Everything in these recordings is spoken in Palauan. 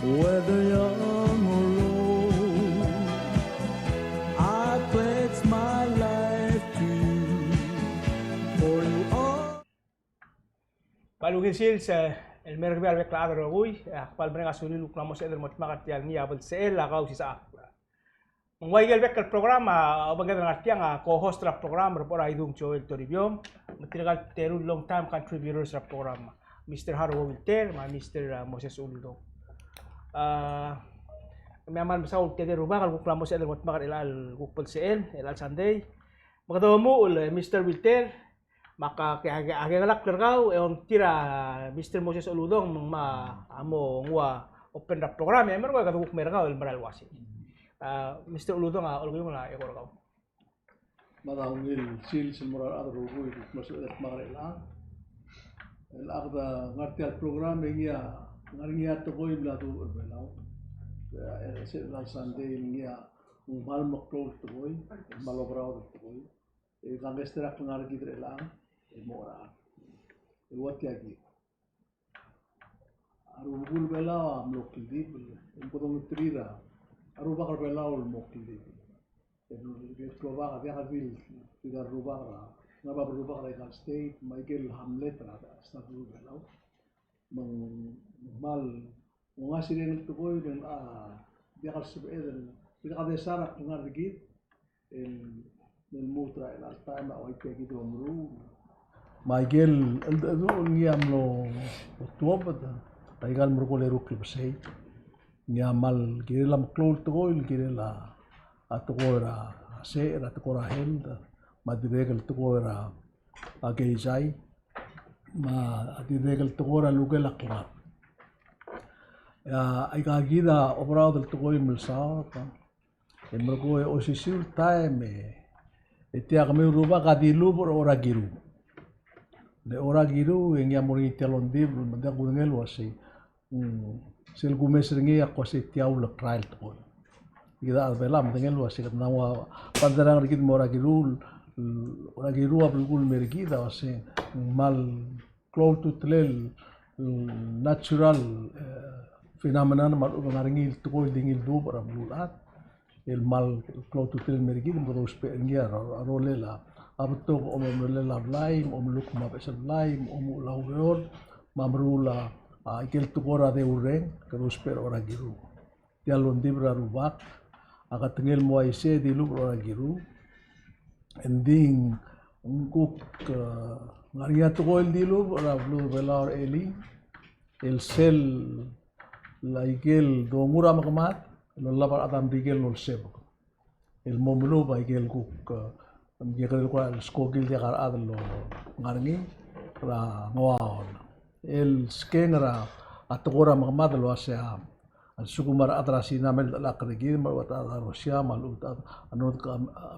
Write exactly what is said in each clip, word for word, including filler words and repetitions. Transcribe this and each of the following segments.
Whether young or old, I pledge my life to you, for you are. Kmal ungil sils, e, el mer kemiu a rebek el chad el rokui, e, ak kmal mereng a sulir el kuk mla mo sebeched el mo dmak er tia el ngii a belsechel a Kausisechakl. Me ng ua ikel bek el program a obengked el ngar tiang a co-host er a program er a Boraidung Joel Toribiong, me tirka el teru el long time contributors er a program, Mister Haruo Wilter, me a Mister, a, Moses Uludong. A, me a kmal mesaul el tedei el rubak el kuk mla mo sebeched el mo dmak er chelecha el kuk belsechel, chelecha el Sunday. Me kede omuchel, e, Mister Wilter, me ak, ak, ak, ak, ak ngelakl er kau, e ongtir a Mister Moses Uludong, me ng mla mo nguu a open er a program, e merkong e kede kuk mer kau el mera el uaisei. A, Mister Uludong, a, olkiung el eko er kau. Me a ungil sils el mo er a rechad el rokui el kuk mla sebeched el dmak er chelechang. El chad a ngar tia el program e ngii a, ngar ngii a tekoi el mla duubech er Belau. E, e, se el Sunday el ngii a, ng kmal meklou el tekoi, kmal oberaod el tekoi. E kangkesterakl el ngar er kid er chelechang, e mo er a, e ua tia kid. A rubekul Belau a mlo kldibel, e ng kede ongit er a rubak er Belau el mo kldibel. E ng klobak a diak di, di ngar er a rubak er a, ngar er a bab el rubak er a ikal state, me a ikel hamlet er a, a state er a Belau. Me ng kmal Ng ngar er sel tekoi el, a, diak el sebeched el, diak a desar a klengar er kid el, el lmuut er a chelecha el taem a ua tia kid el omeruul. Me a ikel cheldecheduch el ngii a mlo tuobed er a ikal merkol eru el klebesei. Ngii a kmal kirel a meklou el tekoi el kirel a, a tekoi er a secher, a tekoi er a health, me a dirrek el tekoi er a a keizai, me a dirrek el tekoi er a lukel a klengar. A, aika kid a oberaod el tekoi el mle saod, e merkong e osisiu el taem e, e tia kemiu el rubak a dilubech er a ora kiru. Le ora kiru, e ngii a mo er ngii tia el ongdibel, me ng diak kudengei el uasei. Mm, sel kumes er ngii a kuk uasei tia ulekrai el tekoi. Kid a chad er Belau a medengei el uasei kede mla nguu a banderang er kid el mo er a kiru, el, er a kiru a belkul el mer kid a uasei ng kmal klou a ultutelel, mm, natural, e, phenomenon me a lechub e ng ngar er ngii el tekoi el di ngii el duubech er a beluulechad. El kmal klou a ultutelel el mer kid, me kede ousbech er ngii a ro-, a rolel a betok, omelolel a blai, omeluk me a beches el blai, omuchel a ureor, me a meruul a, a, ikel tekoi er a deurreng, kede ousbech er a ora kiru. Tia el ongdibel er a rubak a ketengel el mo uaisei e dilubech er a ora kiru. Engdi ng kuk, e, ngar er ngii a tekoi el dilubech er a beluu er a Belau er a elii, el sel a ikel dongu er a mekemad el olab a rechad a Merikel el olsebek el mo melub a ikel kuk, e, ng kede kora el skoki el diak a rechad el ngar er ngii er a ngoaol. El skeng er a tekoi er a mekemad el uasei a lsekum a rechad er a Sina a mle chelechang er kid, me a rechad er a Rusia, me a lechub e a North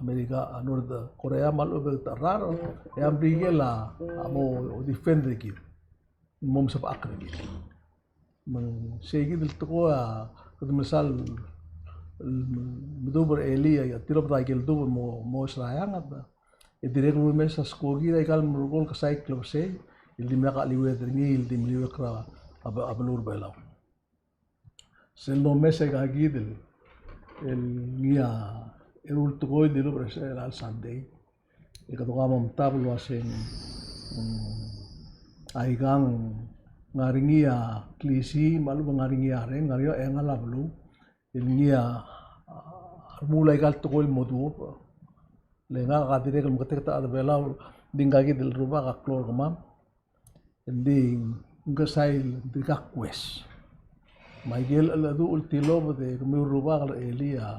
America, a North Korea, me a lechub e a rael, e a Merikel a mo defend er kid, mo mesebechakl er kid. Me ng sei kid el tekoi a kede mesa el meduub er a elii, a tilobed a ikel duubech el mo, mo er a eanged. E dirrek el ulemes a skoki er a ikal merkol kesai el klebesei el dimlak a cheliued er ngii el di meliuekl er a, a, a beluu er a Belau. Sel domes aika kid el, el ngii a eru el tekoi el dilubech er sel Sunday. E kede kuk mo omtab el uasei, mm, aikang ngar er ngii a klisiich, me a lechub e ng ngar er ngii a reng, ngar er ngii a eanged er a beluu el ngii a, a, remuul aika el tekoi el mo duubech. Le ngak a dirrek el meketeket a chad er a Belau, di ngka kid el rubak a klou er kemam. Engdi ng kesai el dirkak kues. Me a ikel cheldecheduch el tilobed e kemiu el rubak er a elii a,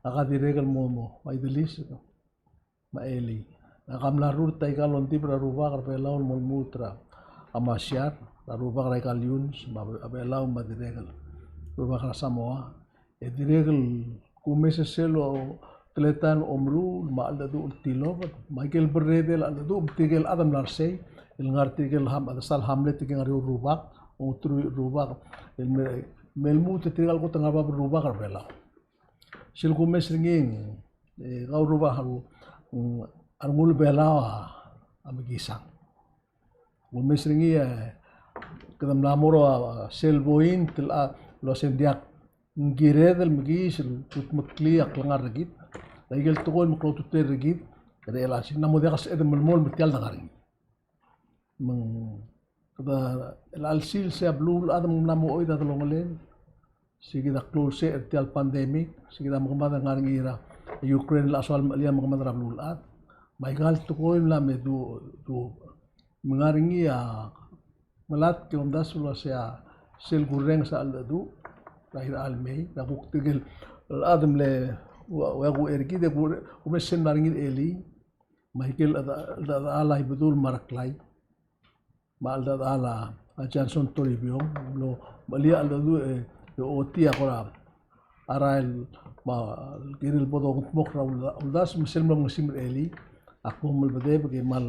a ka dirrek el mo, mo, me a Idelis me a elii. Ngak a mla rurt aika el ongdibel er a rubak er a Belau el mo lmuut er a Masiar, er a rubak er aika el Yunes, me a Belau me a dirrek el rubak er a Samoa. E dirrek el kumes er sel teletelel a omeruul, me a cheldecheduch el tilobed, me a ikel berredel a cheldecheduch, me tirke el chad el mla er sei, el ngar tirke el ham-, a desal hamlet el ngar er eou el rubak, ongeteruich el rubak, el me, me lmuut er tirka el kot el ngar er a bab el rubak er a Belau. Sel kumes er ngii, e, kau rubak a, mm, a rengul Belau a, a mekisang. Kumes er ngii, e, kede mla mo er a, a, sel point el, a, el uasei ng diak, ng kired el mekiis el tutmeklii a klengar er kid, a ikel tekoi el meklou a ultutelel er kid er chelecha el sils, ng mo diak a sebeched el melemolem er tia el dengar er ngii. Me ng, kede, chelecha el sils e a beluulechad me ng mla mo oid a delongelel, se kid a klou el secher er tia el pandemic, se kid a mekemad el ngar er ngii er a Ukraine el soal mechelii a mekemad er a beluulechad. Me aika el tekoi el mla me du, du, me ngar er ngii a melatk e omdasu el uasei a sel kurrenges a cheldecheduch er a irechar el mei, er a kuk tirke el chad el mle ua, ua kuchei er kid e ku, kumes sel mla er ngii el elii, me aike el chedechedechal a Ibedul me a Reklai, me a cheldechedechal a Johnson Toribiong, el mlo mechelii a cheldecheduch e, e ochotii a kora rael me a kirel bo dongedmokl er a ulda-, uldasu me sel mlo mengesimer er a elii, ak mo melebedebek e kmal,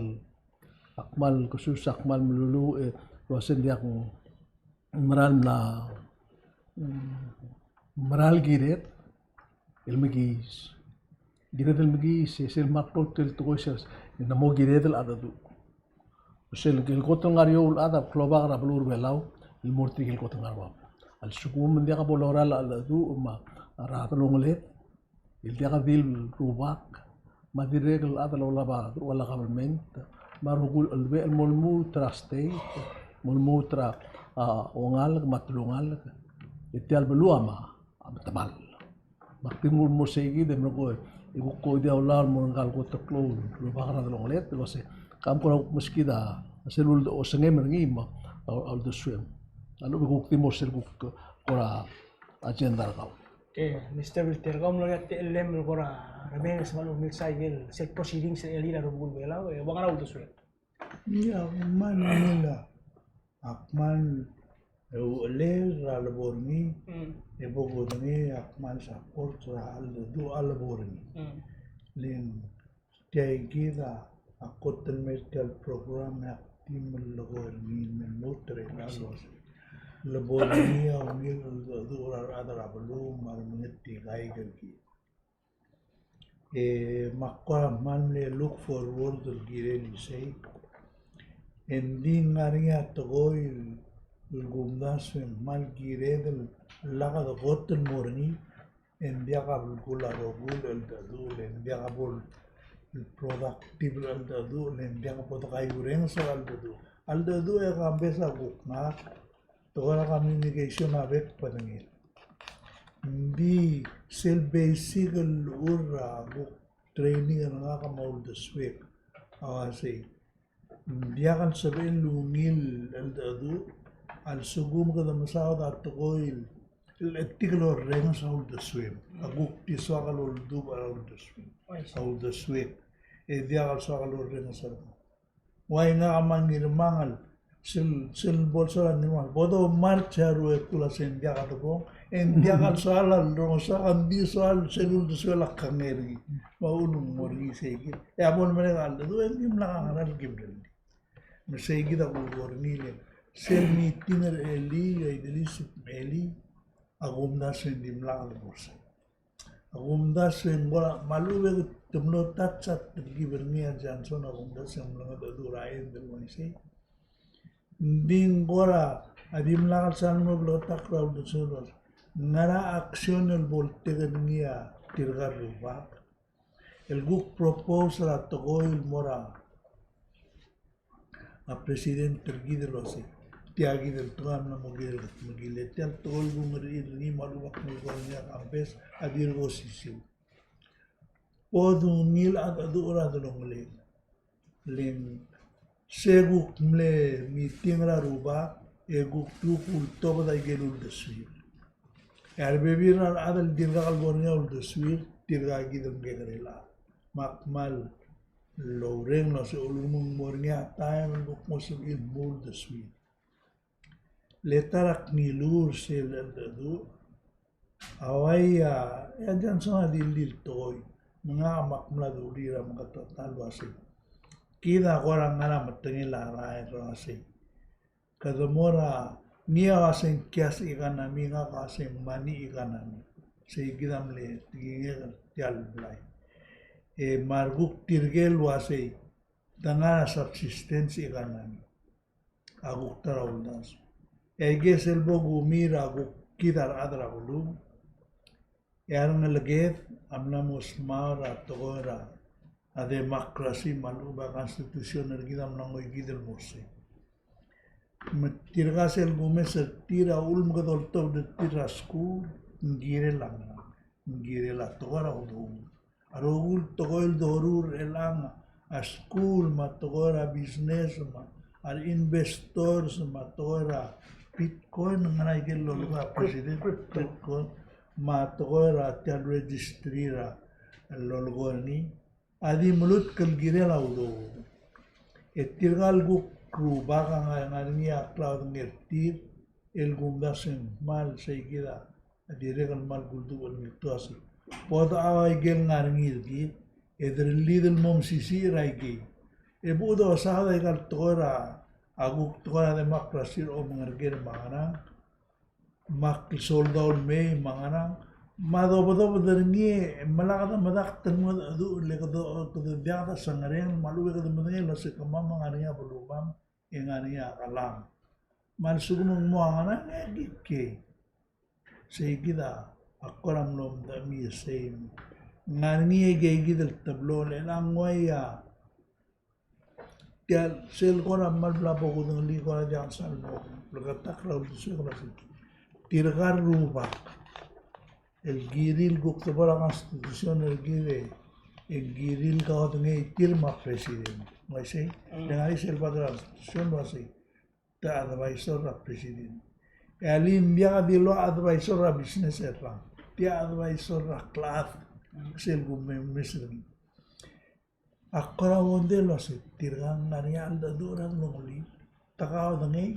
ak kmal kesus, ak kmal meluluuch e, el uasei ng diak, ng mera el mla, mm, mera el kired el mekiis. Kired el mekiis, e sel mle klou a ultutelel el tekoi sel, ng mo kired el cheldecheduch. Sel, el kot el ngar er eou el chad a klobak er a beluu er a Belau el mo er tirke el kot el ngar er a bab. A lsekum ng diak bo lorael a cheldecheduch me a delongeled, el diak di el rubak, me a dirrek el chad el olab a, olab a government, me a rokui el chelebechel el mo lmuut er a state, mo lmuut er a, a, ongalek me a telungalek, e tia el beluu a me, a metemall. Me ak di mo, mo sei kid e melekoi, e kuk oidii a ulaol el mo er ngka el kot el klou el rubak er a delongeled, el uasei, kam kora kuk meskid a sel ulde-, osengem er ngii me a, a uldesuem. A lechub e kuk di mo sel kuk kora agenda er kau. Okay, Mister Wilter, kau mlo er ngii a techellem el kora remenges me a lechub e milsa ikel sel proceedings er a elii er a rubekul Belau, e ua ngera a uldesuek? Ia, ak kmal ungil a, ak kmal uchelel er a lebo er ngii, mm, e bo kudengei, ak kmal support er a cheldecheduch a lebo er ngii. Mm. Le ng tia kid a, a kot el mei er tia el program e ak di melekoi er ngii el me lmuut er a, I see, el uasei, lebo er ngii a ungil el cheldecheduch er a rechad er a beluu me a remengetikaik er kid. E me ak kora kmal mle look forward el kirel isei. E ng di ngar er ngii a tekoi el kumdasu e ng kmal kired el lak de kot el mo er ngii, e ng diak a belkul a rokui el cheldecheduch, le ng diak a bo el productive el cheldecheduch, le ng diak a bo dekaingeseu a cheldecheduch. A cheldecheduch e Kambes a kuk ngar, tekoi er a communication a bek el bedengel. Ng di sel basic el llechul er a kuk training er ngak me a uldesuek a uasei, ng diak el sebechel el ungil el cheldecheduch a lsekum kede mesaod a tekoi el chetik el orrenges a uldesuem. A kuk di soak el oldubech a uldesuem, a uldesuek, e diak el soak el orrenges er ngak. Ua ngak a me a Ngirmang el, sel, sel bo lsoal a Ngirmang, bo domarch a ruetul a se ng diak a debong, e ng diak el soal a rongesang, ng di soal sel uldesuel a kengei er ngii. Me a uchul me ng mo er ngii sei kid. E a bo lemerek a cheldecheduch e ng dimlak a ngera el kimerellii. Me sei kid a kulekoi er ngii le sel meeting er a elii, e a Idris me a elii, a kumdasu e ng dimlak a debo er sei. A kumdasu e ng kora me a lechub e te mlo touch a telkib er ngii a Johnson, a kumdasu e ng mle ngedecheduch er a end el uaisei. Ng di ng kora a dimlak el sal mo bleketakl er a uldesuel el uasei, ngera action el bo ltekel er ngii a tirka el rubak el kuk propose er a tekoi el mo er a a president er kid el uasei, tia kid el tekoi a mla mo kirel el kutmeklii, e tia el tekoi el kungerir er ngii me a lechub e ak melekoi er ngii a Kambes a dirk osisiu. Bo dungil a cheldecheduch er a delongeled. Le ng se kuk mle meeting er a rubak, e kuk, kuk ultobed a ikel uldesuir. E a rebebil er a rechad el dirkak el bo er ngii a uldesuir, tirka kid el mekekerei el chad. Me ak kmal oureng el uasei ulekum ng mo er ngii a taem el kuk mo sebechir el mo uldesuir. Le ta er a kngiluu er sel cheldecheduch a uai a, e a Johnson a dildil tekoi, me ngak me ak mla dulii er a meketeket el uasei, kid a kora ngar er a metengel a rael el uasei, kede mo er a, ngii a uasei ng cash economy, ngak a uasei ng money economy. Sei kid a mle tekingek er tia el blai. E me a rekuk tirke el uasei, te ngar er a subsistence economy a kuk ta er a uldasu. E aike sel bo kumiu er a kuk kid a rechad er a beluu. E a rengeleked a mla mo smaod er a tekoi er a democracy me a lechub a constitution er kid a mla ngoikid el mo sei. Me tirka sel kumes er tir a ulemekedo el tobed er tir er a skuul, ng kirel a ngerang, ng kirel a tekoi er a udoud. A rokui el tekoi el doruul er chelechang a skuul me a tekoi er a business me a re investors me a tekoi er a Bitcoin, ngera ikel lolekoi a president, crypto. Bitcoin, me a tekoi er a tia el registry er a lolekoi er ngii. A di melutk el kirel a udoud. E tirka el kuk rubak a ngar, ngar er ngii a klaodengei er tir el kumdasu e ng kmal sei kid a dirrek el kmal kultuil el miltuasi. Bo dechau a ikel ngar er ngii er kid, e derellid el mo mesisiich er a ikei. E bo dosaod a ikal tekoi er a, a kuk tekoi er a democracy er a omengerker me a ngerang, me a klsoldau el mei me a ngerang, me a dobedobed er ngii, me lak de medakt el mengedecheduch, le kede, kede diak desengereng, me a lechub e kede medengei el uase kemam a ngar er ngii a belumam, e ngar er ngii a kelam. Me a lsekum ng mo a ngerang, e kikei. Sei kid a kora mlo medechemii e sei. Ngar er ngii a ikei kid el teblo, le chelechang ng uai a tia sel kora mal bla bo kudengelii, kora diak sal mo bleketakl er a uldesuek el uasei, tirka el rubak el kirir el kuk teblo er a constitution er kid e ng kirir el kaodengei tir me a president. Ng uaisei? Mm. Le ngar er ngii sel part er a constitution el uasei, te advisor er a president. E a le ng diak di locha advisor er a business er a, tia advisor er a klechad, sel kumes er ngii. A kora uondel el uase tirka ng ngar er ngii a cheldecheduch er a delongelir, te kaodengei.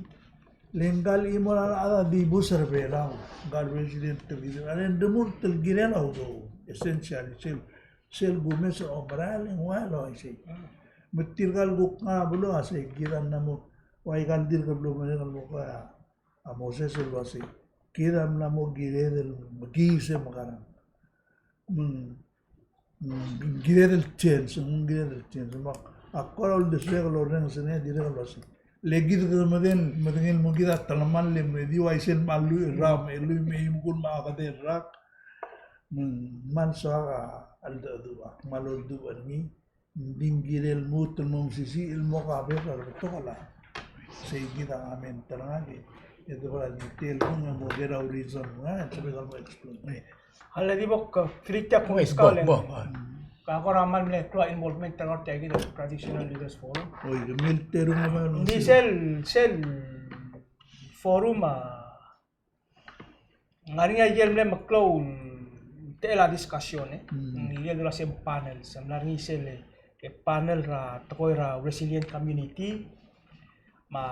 Le ngka el chimo er a rechad a dibus er a Belau, ngka el president er kid, a le ng remurt el kirel a udoud, essentially, sel, sel kumes er a omerael e ng ua el uaisei. Me tirka el kuk ngar er a beluu a sei kid a mla mo, ua ikal dirk el blo merek el mo kora a Moses el uasei, kid a mla mo kired el mekiis e mekerang. Me ng, me ng kired el change, me ng kired el change. Me a kora uldesuek el orrenges er ngii a dirrek el uasei, le kid kede medengei, medengei el mo kid a telemall e me di uaisei el mle lluich el rak, me lluich me a eim el kuk me a kedei el rak. Me ng kmal soak a cheldecheduch, a kmal olduch er ngii. Ng di ng kirel lmuut el mo mesisiich el mo kabel er a rebetok el a. Sei kid a comment er ngak e, e de bo er a detail kung e mo ker a reason er ngak e sebechek el mo explain. A le di bo kuk, Fritz, a kung. Yes, kau bo, le bo, bo. Ka kora mal mle klou a involvement er ngak er tia kid el Traditional Leaders Forum. Oi, ke mil terung a mal. Ng di sel, sel forum a ngar er ngii a ikel mle meklou el techel a discussion, e. Mm. Ng ikel dula se panels, ng mla er ngii sel, e, panel er a tekoi er a resilient community, me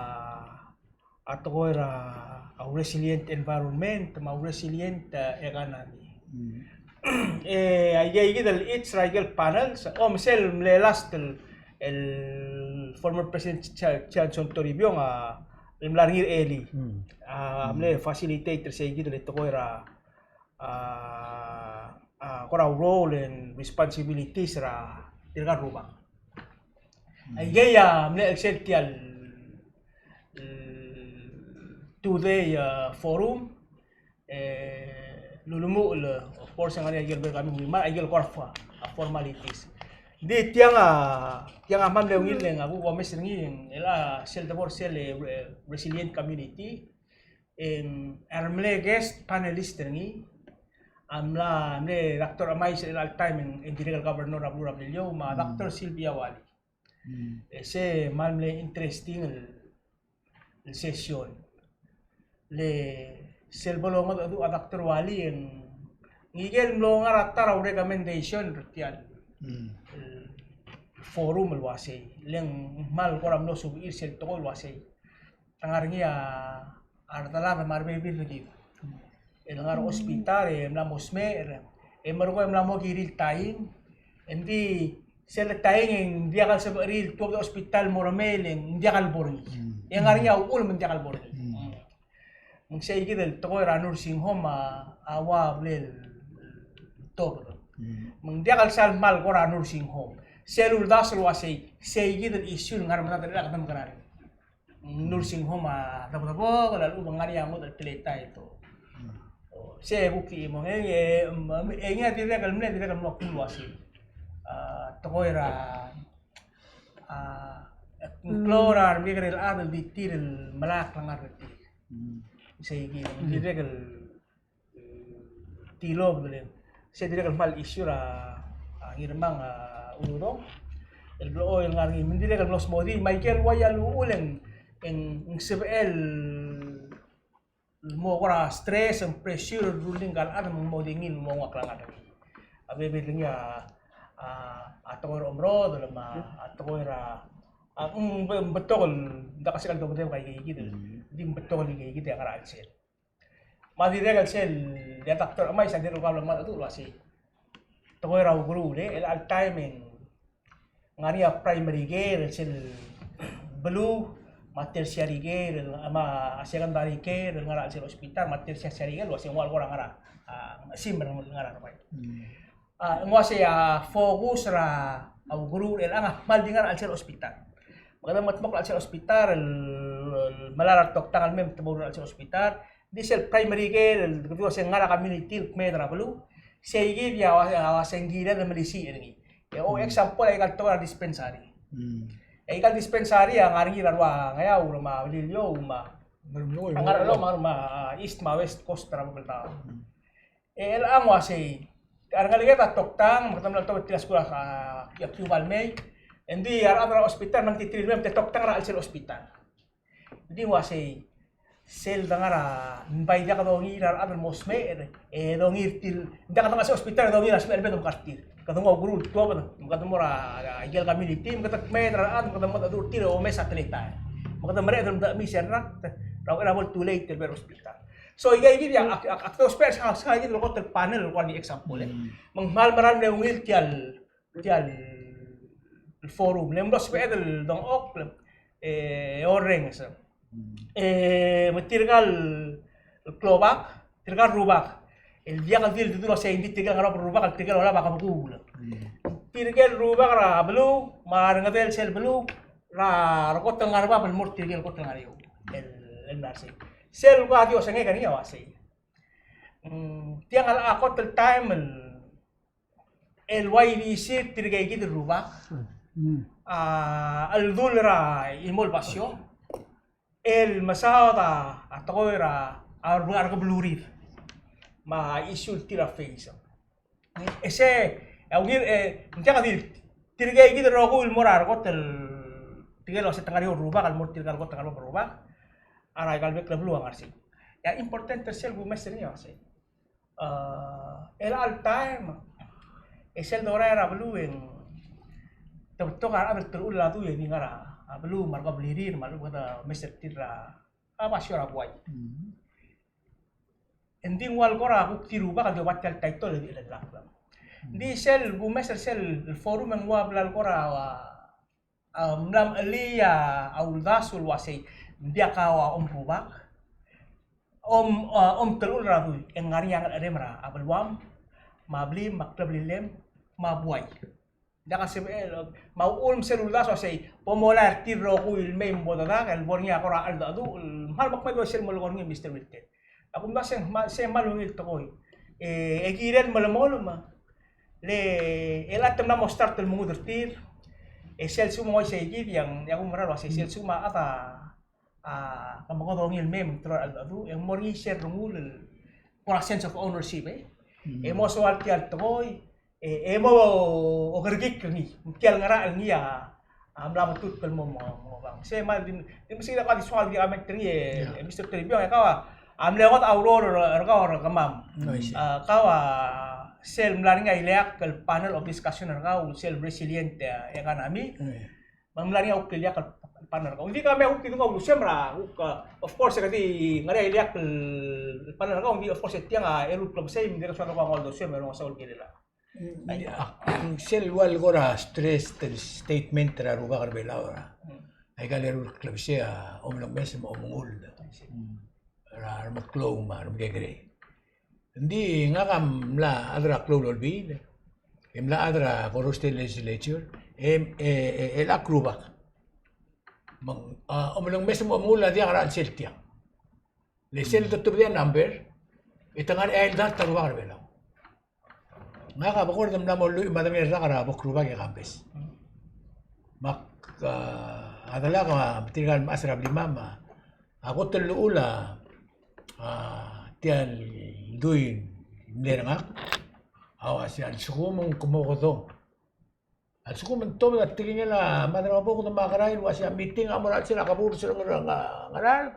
a tekoi er a, a resilient environment, me a resilient, e, economy. Mm. E, a ikel, ikel each er a ikel panels, o, me sel mle last el, el former President Ch-, Johnson Toribiong a, el mla er ngii er elii. Mm. A, mle facilitate er sei kid el tekoi er a, a, a, kora role and responsibilities er a tirka el rubak. Mm. Aikei a mle chelsel tia el, el two day, a, forum, e, lulumuchel, of course, ngar er ngii a ikel welcoming remark, a ikel kora, a, formalities. Ng di tiang a, tiang a kmal mle ungil e ng a kuk omes er ngii e ng, el a sel debo er sel, e, re-, resilient community, e ng a re mle guest panelist er ngii a mla, mle Doctor Emais er chelecha el taem e ng dirrek el governor er a beluu er a Beliliou, me a, mm, Doctor Sylvia Wally. Mm. E se kmal mle interesting el, el session. Le sel bo longedecheduch a Doctor Wally e ng, ng ikel mlo ngar er a ta er a recommendation er tia el, mm, el forum el uasei. Le ng kmal kora mlo suub er sel tekoi el uasei, te ngar er ngii a, a redelad me a rebebil er kid el ngar er a hospital e mla mo smecher, e merekong e mla mo kirir el taing, e ng di sel taing e ng diak el sebechir el tuobed er a hospital el mo remei, e ng diak el bo er ngii. Mm. E ngar er ngii a uchul me ng diak el bo er ngii. Mm. Me ng sei kid el tekoi er a nursing home a, a ua mle el tobed. Mm. Me ng diak el sal kmal kora nursing home. Sel uldasu el uasei, sei kid el issue el ngar er a medad er a chad el mekerang. Nursing home a debodebok, a lechub e ng ngar er ngii a ngodech el teletael e te Se kuk di mo, e, e, e, e, ngii a dirrek el mle, dirrek el mlo kmo ua sei. A, tekoi er a, a, klou er a remekekerei el chad el di tir el melai a klengar er tir. Sei kid, dirrek el tilobed el, se dirrek el kmal issue er a, a, Ngirmang, a, Uludong. El blechoel ngar er ngii, me ng dirrek el mlo smodii, me aike el ua ia el uchul e ng, e ng sebechel el mo kora stress and pressure el rullii ngka el chad me ng mo di ngii el mo nguu a klengar er ngii. A bebil er ngii a, a, a tekoi er a omerodel me a, a tekoi er a, a, ng be-, betok el, ng diak a sel dobedebek a ikeikid el, di betok el ikeikid a ngar er a chelsel. Me a dirrek el sel, a Doctor Emais a dirrek el kmal mle dmu el ua sei. Tekoi er a ukeruul, e, el chelecha el taem e ng ngar er ngii a primary care el sel beluu, me a tertiary care, el, me a secondary care el ngar er a chelsel hospital, me a tertiary care el ua sei ng ua el kora ngar er a, a, sim el ngar er a rebai. A, ng ua sei a focus er a ukeruul er chelechang a kmal di ngar er a chelsel hospital. Me kede mengetmokl er a chelsel hospital, el, el melai a retoktang el mei me te mo er a chelsel hospital, di sel primary care, el, kede ua sei ng ngar er a community el kmeed er a beluu, seikid a ua, a ua sei ng kired el melisiich er ngii. E, o, example, aika el tekoi er a dispensary. Aika el dispensary a ngar er ngii er a rua Ngeaur me a Beliliou me a, a ngar er a, me a, me a East me a West Coast er a Babeldaob. E, chelechang ua sei, a rengeleked a toktang, me kede mla tobed er tia el skuul a, a, a Cuba el mei, e ng di a rechad er a hospital me ng di tir el mei me te toktang er a chelsel hospital. Ng di ua sei, sel de ngar er a, ng bai diak dongiil a rechad el mo smecher, e dongiil tir, ng diak dengar er a chelsel hospital e dongiil a smecher el mei e domekar tir. Kede nguu a ukeruul el tuobed, me kede mo er a, a, ikel community, me kede kmeed er a rechad, me kede mo mengedecheduch er tir e omes a teletael. Me kede mereched el medechemii sel rakt, er a uchei er a bo le too late el mei er a hospital. So, ikeikid a, a, a, ak dousbech er sel, sel kid el kot el panel el kora di example, e. Me ng kmal mera el mle ungil tia el, tia el forum. Le mlo sebeched el dengchokl, e, orrenges. E, me tirka el klobak, tirka el rubak. El diak el di el dedu el ua sei ng di tirke el ngar er a rubak, el tirke el olab a kebekuul. Tirke el rubak er a beluu, me a rengedel sel beluu, er a rekot el ngar er a bab el mo er tirke el kot el ngar er eou. El, el mla er sei. Sel kuk a di osengek er ngii a ua sei. Mm, tiang a kot el taem el, el ua ilisir tirkeikid el rubak. Mm. A, el dul er a chimo el basio. El mesaod a, a tekoi er a, a re, a rekebelurir. Me a issue el tir a face. E se, a ungil, e, ng diak di, tirkeikid el rokui el mo er a rekot el, tirke el ua se te ngar er eou el rubak, el mo er tirka el kot el ngar er a bab el rubak. A rechad er aika el bek el beluu a ngar er sei. E a important er sel kumes er ngii a ua sei. A, el chelecha el taem, e sel dorael er a beluu e ng, te betok a rechad el telechul a dui e di ngar er a beluu me a rekeblirir me a lechub e kede mes er tir er a, a basio er a buai. Mm. Ng di ng ua el kora kuk di rubak el di oba tia el title e di chelellakl. Mm. Ng di sel kumes er sel forum e ng ua bla el kora, a, a, mla mechelii a uldasu el ua sei, ng diak a ua om rubak, om, a, om telechul er a dui, e ng ngar er ngii a ngerecherem er a beluam, me a blim, me a kleblillem, me a buai. Ng diak a sebechel, me a uchul me sel uldasu a ua sei, bo molai er tir el rokui el mei me bo dedak, el bo er ngii a kora cheldecheduch, el kmal mekmed el ua sel molekoi er ngii, Mister Wilted. Ak omdasu e ng kmal, se kmal ungil tekoi. E, e kirel melemolem, le, el chad a mla mo start el mengud er tir, e sel lsekum ng uaisei kid e ng, e ak oumera el uasei, sel lsekum a chad a, a, ke mekedongii el mei me ng teloi er a cheldecheduch, e ng mo er ngii sel rengul el kora sense of ownership, e. Mm. E mo soal tia el tekoi, e, e mo okerekikl er ngii, tia el ngerachel er ngii a, a mla metutk el mo, mo, mo obang. Se kmal di, di meskid a kuk di soal di comment er ngii, e, e Mister Toribiong, e kau a mle ngodech a ureor er kau er kemam. Oh, I see. A, kau a sel mla er ngii a ileakl el panel of discussion er kau, sel resilient, e, economy. Oh, yeah. Me ng mla er ngii a kuk ileakl el panel er kau. Ng di kemam a kuk di nguu a ulusem er a, kuk, a, of course, e kede ngar er ngii a ileakl el panel er kau, ng di, of course, e tiang a eru el klebesei, me ng dirrek el soal er kau a ngodech el ulusem, e eru el ngeseu el kirel a. Sel ua el kora stress el statement er a rubak er a Belau er a, aika el eru el klebesei a omelengmes me a omengull er a remeklou me a remekekerei. Ng di ngak a mla chad er a klou el olbiil, e mla chad er a Koror State Legislature, e, e, e, e chelecha ak rubak. Me ng, a, omelengmes me a omengull a diak er a chelsel tiang. Le sel tutubedii a number, E te ngar er a eai el dart a Rubak er a Belau. Ngak a bekord el mla mo lluich me a tedei el rak er a bo krubak e kambes. Me ak, a, a delak a tirka el mechas er a blimam a, a kot el llechul a, a, tia el dui el mle er ngak a uasei a lsekum ng kmo kede A lsekum ng tobed a tekingel a Madrangebuked me a Krai el uasei a meeting a mo er a chelsel a keburs er a Ngaraard,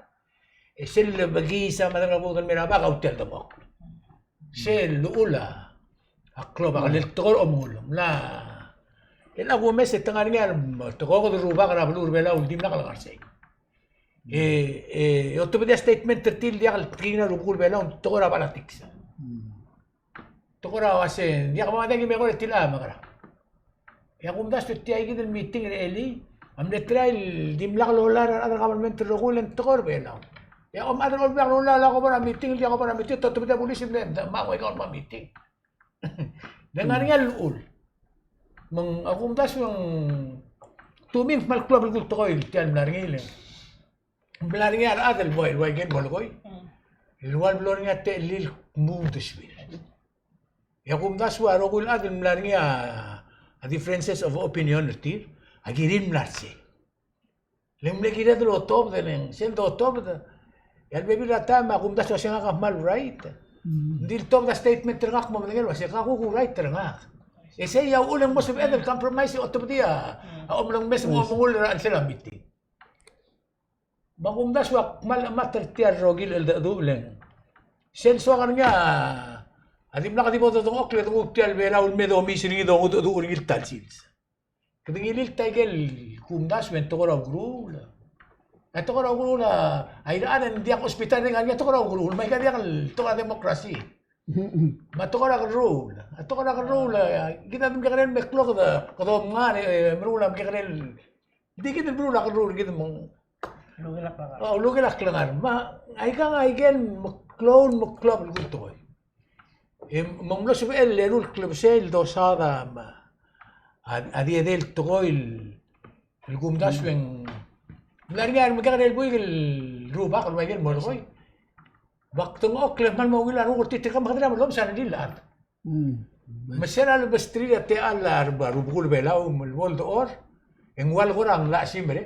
e sel lebekiis a Madrangebuked el mei er a bak a ultial demok. Sel llechul a klobak el tekoi er a omengull. Mla, el a kumes e te ngar er ngii a tekoi er a rubak er a beluu er a Belau el dimlak lengar er sei. E, e, otobedii a statement er tir el diak el tekingel a rubekul Belau, tekoi er a politics. Tekoi er a uasei, diak bo mada e ki mekor e tilecha a mekerang. E a kumdasu e tia kid el meeting er a elii a mle try el dimlak loia er a rechad er a government el rokui el ng tekoi er a Belau. E a omechad er a Olbiil er a Kelulau a ko bo er a meeting, el diak ko bo er a meeting, te otobedii a bulis el mle, me a ua ika el bo er a meeting. Ng ngar er ngii a llechul. Me ng a kumdasu e ng tumim kmal klou a belkul tekoi el tia el mla er ngii le ng mla er ngii a rechad el ua, el ua ikel molekoi el ua el blo er ngii a techellir el kmo uldesuir. E a kumdasu a rokui el chad el mla er ngii a differences of opinion er tir a kirir el mla er sei. Le ng mle kired el otobed, le ng sel dotobed e a lebebil er a taem a kumdasu a se ngak a kmal right. Ng di le tobed a statement er ngak me a medengei el uasei ka kuk right er ngak. E sei a uchul e ng mo sebeched el compromise e otobedii a omelengmes me a omengull er a chelsel a meeting. Me a kumdasu a kmal chemat er tia el rokui el cheldecheduch le ng sel soak er ngii a dimlak di bo dodengchokl e denguu tia el Belau el me domes er ngii, dongedecheduch er ngii el ta el sils. Kede ngilii el ta ikel kumdasu e ng tekoi er a ukeruul. A tekoi er a ukeruul a, a irechar e ng diak hospital e ng ngar er ngii a tekoi er a ukeruul, me aika diak el tekoi er a democracy. Me a tekoi er a kerruul. A tekoi er a kerruul, a, kid a mekekerei el meklou kede, kede omngar e, e, meruul a mekekerei el. Di kid el meruul a kerruul, kid me ng Ulukel a klengar. O, ulukel a klengar. Me aika, aika el meklou, meklou a belkul tekoi. E, me ng mlo sebechel el eru el klebesei el dosaod a, a, a di edei el tekoi el, el kumdasu e ng mla er ngii a remekekerei el buik el rubak el ua ikel molekoi. Me ak dengchokl e kmal mo ungil a renguk er tir, tirka me kede mlo mesa a rengrir el chad. Mm. Me se er a lebesterir a techall a rubekul Belau me le bo ledechor, e ng ua le kora ng locha simer e.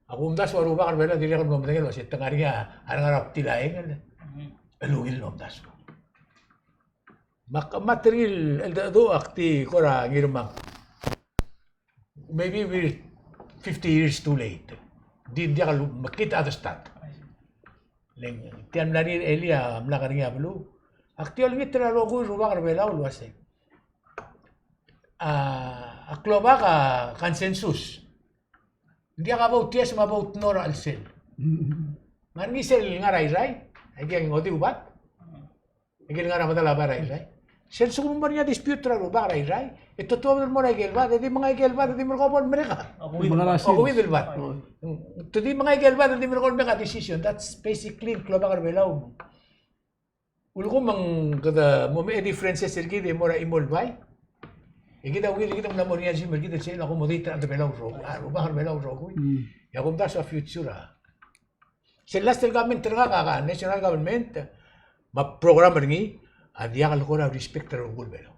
A kumdasu a rubak er Belau a dirrek el mlo medengei el uasei te ngar er ngii a rengar er a btil a eangel el ungil el omdasu. Me ak chemat er ngii el cheldecheduch, ak di kora ngirmang. Maybe we're fifty years too late. Di, diak el mekngit a chad el start. Le ng tia el mla er ngii er a elii a mla er ngii a beluu. Ak di olengit er a rokui el rubak er Belau el uasei, a, a klobak a consensus. Ng diak a vote yes me a vote no er a chelsel. Me a ngar er ngii sel ngar er a Irrai, aike el ngodech el bat. Aike el ngar er a medal a bai er a Irrai. Sel lsekum ng mo er ngii a dispute er a rubak er a Irrai, e te tuobed el mo er aike el bat, e di menga aike el bat, e di merekong bo el merek a, okeuid el bat. Te di menga aike el bat, e di merekong el make a decision. That's basically klobak er Belau. Ulekum me ng kede mo mei a differences er kid e mo er a chimo el bai. E kid a ungil, kid a mla mo er ngii a chimo er kid el sel accommodate er a rechad er Belau el rokui, a rubak er Belau el rokui. E a kumdasu a future a Sel last el government er ngak a, a national government, me a program er ngii, a diak el kora respect er a rubekul Belau.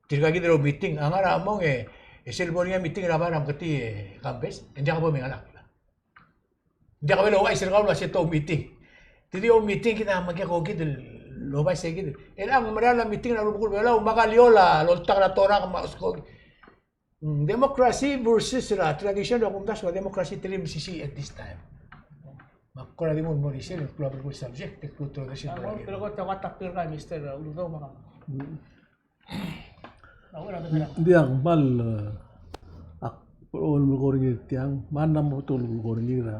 Tirka kid el oumeeting, a ngar er a mong e, e sel bo er ngii a meeting er a bai er a Meketii e Kambes, e ng diak bo mengalek. Ng diak bo el ouchais er kau el uasei te oumeeting. Te di oumeeting kid a mekeko kid el oba sei kid. E ng mera el meeting er a rubekul Belau, me a kall el oltak er a torak me a oskok. Mm, democracy versus er a tradition er a kumdasu a democracy te di mesisiich at this time. Me ak kora di mo er sel klou a belkul subject, e klou a tradition. Ng diak kmal, eh, ak bo el melekoi er ngii er tiang, me a mla mo bo el melekoi er ngii er a,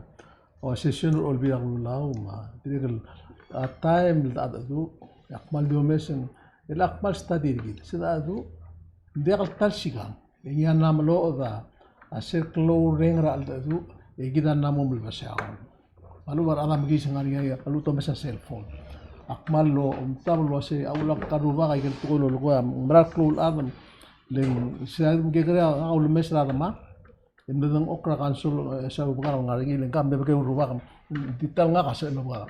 a session er a Olbiil er a Kelulau, me a dirrek el, a time el cheldecheduch, e ak kmal di omes e ng, e le ak kmal study er kid, se cheldecheduch, ng diak el ta el sikang. E ngii a mla meloched a sel klou el reng er a cheldecheduch, e kid a mla mo melebesei a chad. Me a lechub a rechad a mekiis e ngar er ngii a lechub e te omes a cell phone. Ak kmal omtab el uasei a ulak a rubak a ikel tekoi el lolekoi a mera el klou el chad, le ng sel mekekerei a ulemes er a demak, e mle dengchokl er a council, e sel rubak a ngar er ngii, le ngka mle bekeu el rubak, di ta el ngak a sel rubak.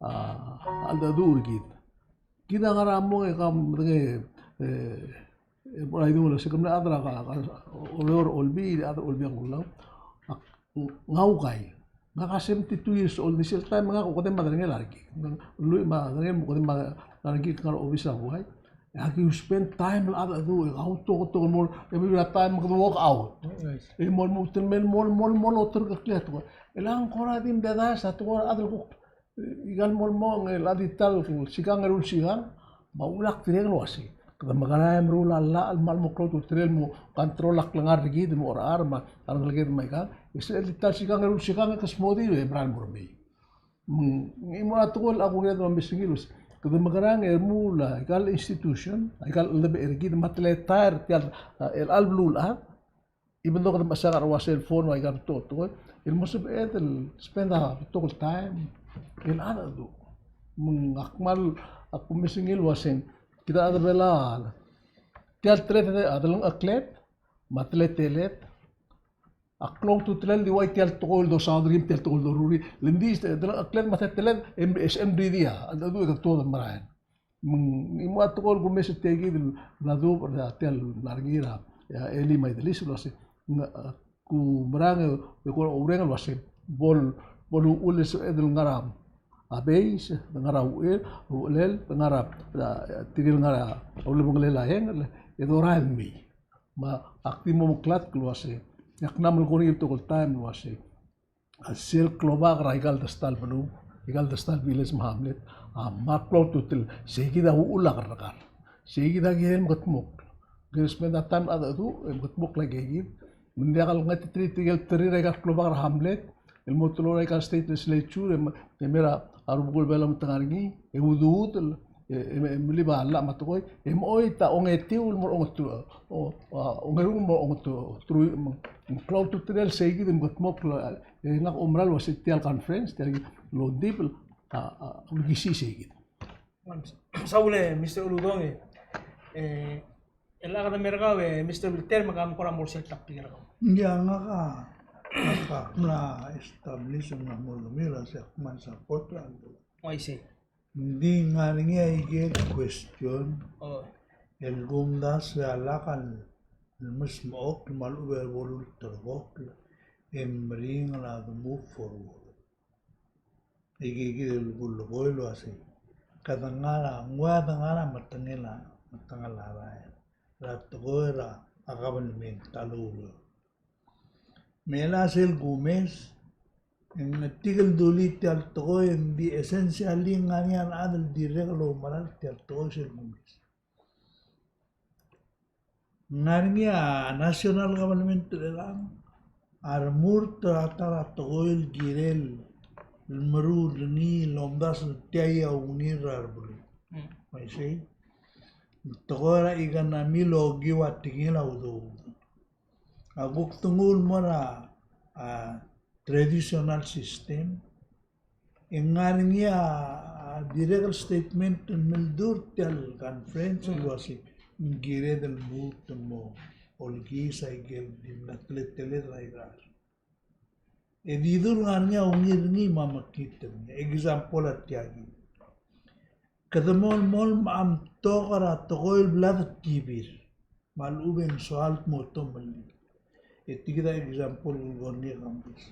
a, a cheldecheduch er kid. Kid a ngar er a mong e ke medengei, e, e, bo er a idung el se ke mle chad er a, a, a, Oreor Olbiil, chad er a Olbiil a Kelulau. Ak, ngak a ukai. Ngak a seventy-two years old, ng sel taem e ngak a okedei me a derengel a rekik. Ng lluich me a derengel me a okedei me a rekik el ngar er a obis er a buai. E aki spend time el cheldecheduch, e kau te, te mo, e bebil er a taem e kede walk out. Mm, nice. E mo, mo, te mei el mo, mo, mo oterkeklii a tekoi. E le ng kora di mdedaes a tekoi er a chad el kuk Ikal mo el mong el a di ta el sikang el ulsikang, me a uchul ak dirrek el uasei, kede mekerang e meruul a llach el kmal mo klou a ultutelel el mo control a klengar er kid el mo cherechar me a rengeleked me aikang, e sel di ta el sikang el ulsikang e ke smodii e mera el mo remei. Me ng, ng mo er a tekoi el ak okired me a mesengil el uasei, kede mekerang e remuul a ikal institution, a ikal cheldebechel er kid me a teletael er tia el, el chelecha el beluulechad, even though kede mesa ngar er a ua cell phone me aika el betok el tekoi, el mo sebeched el spend a betok el taem el cheldecheduch. Me ng ak kmal, ak mesengil el uasei, kid a chad er a Belau, tia el teled, a delengchekled me a teleteled, a klou a ultutelel di ua tia el tekoi el dosaod er ngii me tia el tekoi el doruul er ngii. Le ng di delengchekled me a teleteled, e, e sebechem el di a cheldecheduch e kede tuobed el merael. Me ng, ng mo a tekoi el kumes er tia kid el mla dubech er tia el mla er ngii er a, e, Eli me a Idelis el uasei, ng, e, kumerang e, e, ko oureng el uasei, bo, bo luchul e sebeched el ngar er a base, ngar er a uchel, uchelel, ngar er a, e, tirke el ngar er a ulebengelel a eanged, e dorael mei. Me ak di mo meklatk el uasei, ak mla melekoi er ngii el betok el taem el uasei, a sel klobak er aika el desta el beluu, aika el desta el village me a hamlet, a kmal klou a ultutelel, sei kid a uchul a kerrekar. Sei kid a kirel mekedmokl. Kirel spend a taem el cheldecheduch, e mekedmokl aika kid. Me ng diak el ngetiterir tirke el bderir aika el klobak er a hamlet, el mo teloi er aika el state legislature, e me, e mei er a rubekul Belau me te ngar er ngii, e uduudel, e, e, e melib a llach me a tekoi, e mochoit a ongetiu el mo er a ongeteruich, o, a, ongerung el mo er a ongeteruich, me ng klou a ultutelel sei kid el mekedmokl, e ngak a oumera el uasei tia el conference, tia el ongdibel, a, a, ulekisii sei kid. Saul e Mister Uludong, e, el chad er a Merkau, e, Mister Wilter, me ke mo kora mo er sel topic er kau. Ia, ngak a, ngak a mla establish me ng mla mo er kemiu el uasei ak kmal support er a. Oh, I see. Ng di ngar er ngii a ikel question, oh, el kumdasu e a lak el mesmechokl me a lechub e bo lulterekokl e meringel a de move forward. Ikakid el kulekoi el uasei, kede ngar er a, ng ua de ngar er a metengel a, metengel a rael er a tekoi er a government a loureor. Me a sel kumes, e ng tirke el dulii tia el tekoi, e ng di essentially ng ngar er ngii a rechad el dirrek el oumera er tia el tekoi sel kumes. Ng ngar er ngii a national government er chelechang a remurt er a ta er a tekoi el kirel el meruul er ngii el omdasu er tia a ungil er a rebeluu. Mm. Me sei, tekoi er a economy el okiu a tekingel a udoud. A kuk te nguu el mo er a, a, traditional system, e ng ngar er ngii a, a, dirrek el statement el mle dmu er tia el conference el uasei ng kired el lmuut el mo olekis a ikel di mla teleteled er a ikar. E di dul ngar er ngii a ungil er ngii me a mekngit er ngii. Example a tia kid. Kede mo, mo, mo mtok er a tekoi el bla de tibir me a lechub e ng soal mo tomellii. E tia kid a example el ko er ngii a kambis.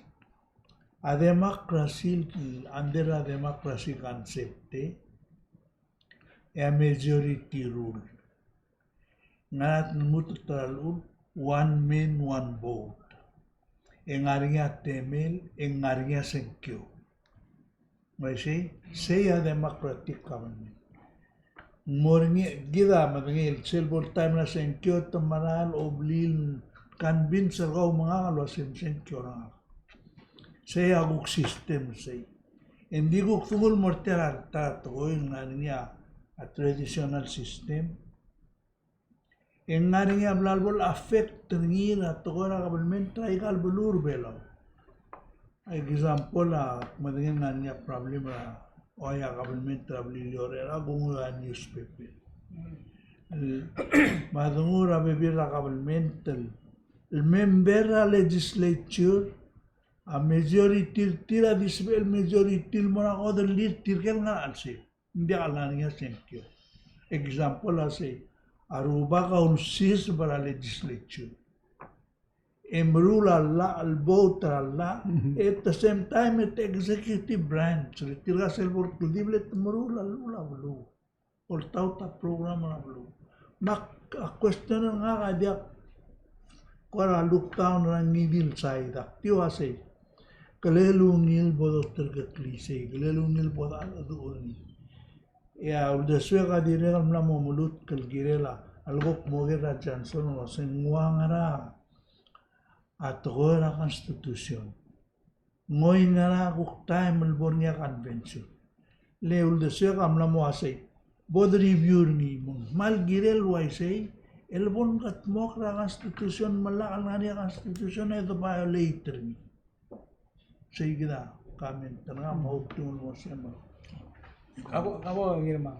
A democracy, under a democracy concept, e a majority rule. Ng ngar er ngii a lmuut el ta er a lechub, one man, one vote. E ng ngar er ngii a temel, e ng ngar er ngii a sengkio. Me sei, sei a democratic government. Ng mo er ngii, kid a medengei el sel bo el taem er a sengkio te mera el obliil convince er kau me ngak el uasei msengkio er ngak. Sei a kuk system sei. E ng di kuk dengul mo er tia el ta er a tekoi el ngar er ngii a traditional system. E ng ngar er ngii a bla lebo el affect er ngii er a tekoi er a government er aika el beluu er a Belau. Example a, medengei el ngar er ngii a problem er a, oi, a government er a Beliliou er a, kung a newspaper. El, me a denguu er a bebil er a government el, el member er a legislature, a majority er tir a di sebechel el majority el mo er a kodellii er tirke el ngar er a chelsel. Ng diak el ngar er ngii a sengkio. Example a sei, a rubak a ulsiseb er a legislature. E meruul a llach, el vote er a llach, at the same time e te executive branch, le tirka sel bo er a kldibel e te meruul a llach er a beluu. Oltaut a program er a beluu. Me a question er ngak a diak kora look down er a ngii di el side, ak di uasei, kele ungil bo doterkeklii sei, kele ungil bo dodu er ngii. E a uldesuek a dirrek el mla mo melutk el kirel a lekuk mo ker er a Johnson el uasei ng ua ngera a tekoi er a constitution. Ng ua ngera a kuk taem el bo er ngii a convention. Le uldesuek a mla mo uasei, bo de review er ngii me ng kmal kirel el uaisei, el bo mkedmokl er a constitution me lak el ngar er ngii a constitution e de violate er ngii. Sei kid a comment er ngak me a uchul me ng uasei me. Kabo, kabo ngii me a.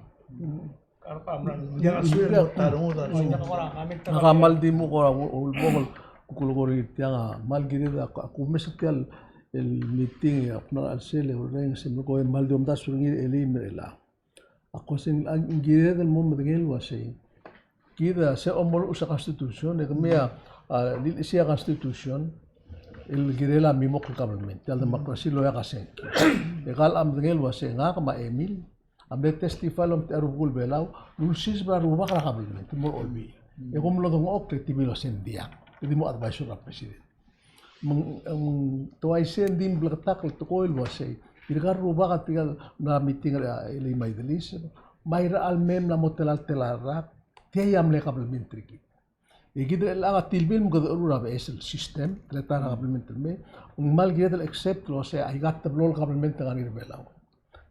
Ia, a sulang mo ta er a rengud a. Ngak a kmal di mo kora ulebongel, kuk ulekoi er tiang a kmal kired a, a kumes er tia el meeting e a kmal a chelsel e orrenges e mle ko e kmal di omdasu er ngii er a elii me er chelechang. A ko se ng kired el mo medengei el uasei, kid a se omeluches a constitution, e kemiu a, a, lilechesii a constitution el kirel a mimokl el government, tia el democracy el oeak a sengkio. E kau a medengei el uasei ngak me a Emil a mle testify el omtechei a rubekul Belau el ulsiseb er a rubak er a government el mo er a olbiil. E kom lodengchokl e te mle uasei ng diak, e di mo advisor er a president. Me ng, me ng te uaisei e ng di bleketakl el tekoi el uasei, tirka el rubak a tirka el mla er a meeting er a elii me a ideliseb, me a irechar el mei e mla mo tela el tela el rak, tia a mle kabelment er kid. E kid er chelechang a tilbir me kede cheroid er a beches el system, teletael er a kabelment el mei, me ng kmal kired el accept el uasei aika el teblo el kabelment el ngar er ngii er Belau.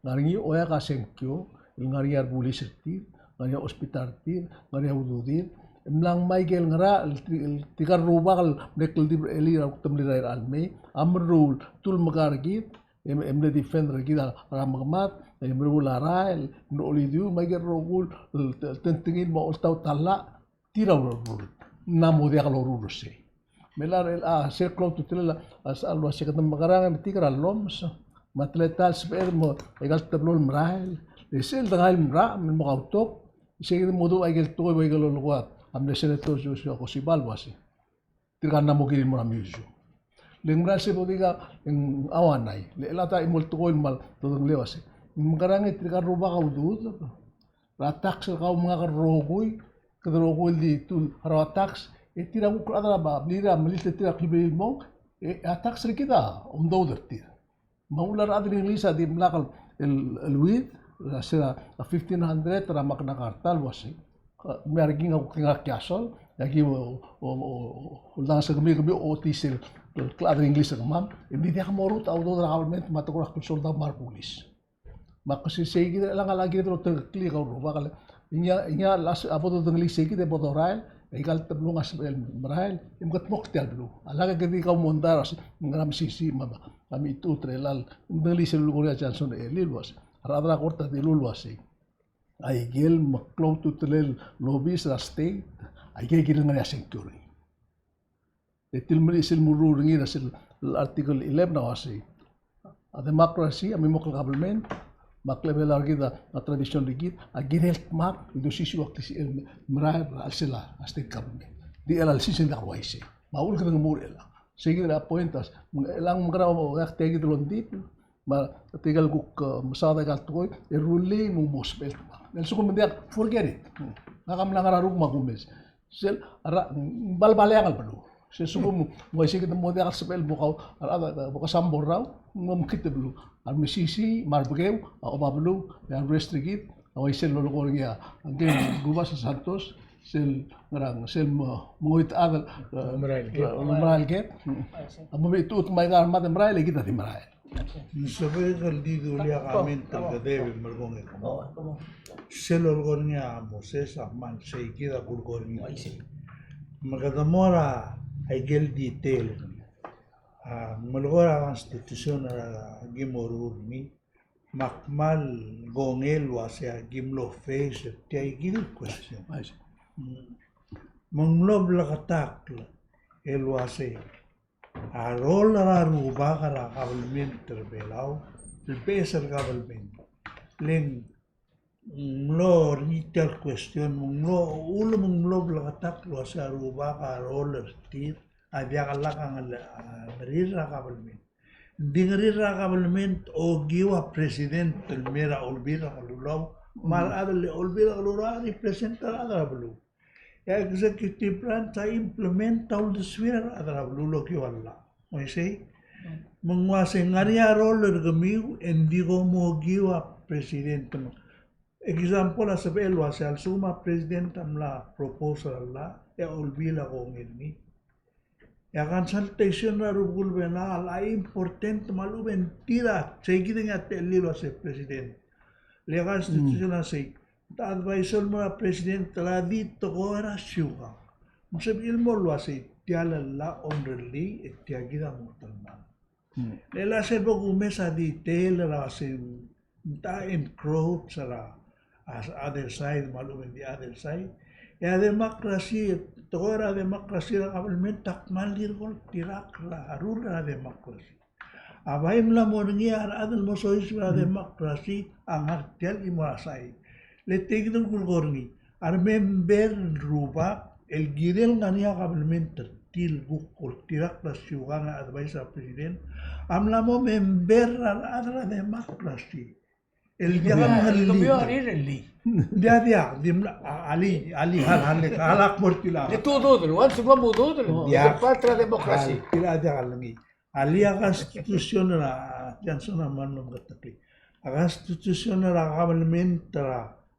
Ngar er ngii a oeak a sengkio, el ngar er ngii a rebulis er tir, ngar er ngii a hospital er tir, ngar er ngii a ududir, e mla ngmai aike el ngerachel, el tirka el rubak el mle kldibel er a elii er a kuk temel er a irechar el mei, a meruul, tul mekar er kid, e, e mle defend er kid er a mekemad, e meruul a rael, e mle olidiu, me aike el rokui el, el tengtengil me a oltaut a llach, tir a ureor, ng mla mo diak loruul er sei. Me a, a, sel klou a ultutelel a, a, a, uasei kede mekerang e metik er a llomes, me a teletael el sebeched el mo aika el teblo el merael, le sel dengai el merach me mo kautok, sei kid a mo dmu aike el tekoi, aike el lolekoi a mle Senator Joshua Kosipal el uasei, tirka a mla mo kirir el mo er a museum. Le ng merael sel bo dikea, e ng ua ngii, le chelechang a chimo el tekoi el kmal dodengelii el uasei, ng mekerang e tirka el rubak a ududir er a tax er kau me ngak el rokui, kede rokui el di tul a rua tax, e tir a kuk rechad er a blil a melilt er tir a kleblil el mong, e a tax er kid a omdoud er tir. Me a uchul a rechad er a English a dimlak el, el, el uid, er a se er a fifteen hundred er a Magna Carta el uasei, me a reking a kuk di ngar er a castle, e aki o, o, o, oldanges er kemiu, kemiu a ochotii sel klechad er a English er kemam, e ng di diak morut a udoud er a government me a tekoi er a klsoldau me a rebulis. Me a kesisei kid er chelechang a kired el oterekeklii kau el rubak el, ngii a, ngii a last, a bo dodengelii sei kid e bo dorael, e aika el teblo a sebechel el merael, e mekedmokl tia el beluu. A lak e kede di kau mondai er a se, ngera mesisiich me a, me a mechitechut er chelechang, ng dengelii sel lulekoi er ngii a Johnson er a elii el uasei, a rechad er a kort a dilu el uasei, aike el meklou a ultutelel el obis er a state, aike el kirel ngar er ngii a sengkio er ngii. E tir el melilt sel meruul er ngii er a sel Article eleven a uasei, a democracy, a mimokl el government, me a klebelau er kid, a tradition er kid a kirel el dmak el di osisiu a klisichel el merael er a chelsel a state government. Di chelecha el sils e ng diak el uaisei. Me a uchul kede nguu er chelechang. Sei kid a point a se, me ng chelechang me ng kora, e ak tia kid el ongdibel, me tirke el kuk, e, mesaod aika el tekoi, e rullii me ng mo sebechel el tmuu. A lsekum ng diak, forget it. Ngak a mla ngar er a ruk me a kumes. Sel, a ra, balbaleang el beluu. Sel lsekum ng uaisei kid el mo diak el sebechel el mo kau, a rechad a bo kesambor er a, me mekngit el beluu. A remesisiich, me a rebekeu, a oba beluu, e a rest er kid, a uaisei el lolekoi er ngii a, ngike el Rubak Santos, sel ngerang, sel mo, mo ngoit a chad, e, merael ker. E, merael ker. A mo mechitechut me aika el mad el merael, e kid a di merael. Ng sebechek el di dulii a comment el kedeb e merekong e kmo, sel lolekoi er ngii a Moses a kmal sei kid a kulekoi er ngii. Me kede mo er a ikel detail. A, melekoi er a constitution er a ki mo ruul er ngii, me ak kmal kongei el uasei a ki mlo face er tia kid el question. Mm. Me ng mlo bleketakl el uasei a role er a rubak er a government er a Belau, el beches el government. Le ng mlo er ngii tia el question, me ng mlo, uchul me ng mlo bleketakl el uasei a rubak a role er tir a diak el lak a ngel-, a ngerir er a government. Ng di ngerir er a government okiu a president el mei er a Olbiil er a Kelulau, me a rechad el Olbiil er a Kelulau a represent er a rechad er a beluu. E a executive branch a implement a uldesuir a rechad er a beluu el okiu a llach. Uaisei? Me ng uasei ng ngar er ngii a role er kemiu e ng di kom okiu a president. Example a sebechel el uasei a lsekum a president a mla propose er a llach, e a Olbiil a kongei er ngii. E a consultation er a rubekul Belau a important me a lechub e ng tir a, sei kid a ngii a techellir el uasei president. Le a constitution a sei, te advise el mo er a president el a di tekoi er a siukang. Me ng sebechir el mo el uasei tia el llach a omrellii e tia kid a mo telemall. Mm. Le a sel bo kumes a detail er a se ng ta encroach er a, a other side, me a lechub e ng di other side. E a democracy, tekoi er a democracy er a government a kmal di oltirakl a rule er a democracy. A bai mla mo er ngii a rechad el mo soiseb er a democracy a ngar tia el chimo er a side. Le tia kid el kulekoi er ngii, a remember el rubak el kirel ngar er ngii a government er tir el kuk oltirakl a siukang e advice er a president a mla mo member er a rechad er a democracy. El diak a ngerellii. Diak, diak, di mla, a, alii, alii, hal, hal, hal ak mo er tir a. Di tu ududel, once mo ududel, diak. Part er a democracy. Hal, tir a diak el ngii. Alii a constitution er a, Johnson a mla mo meketeklii. A constitution er a government er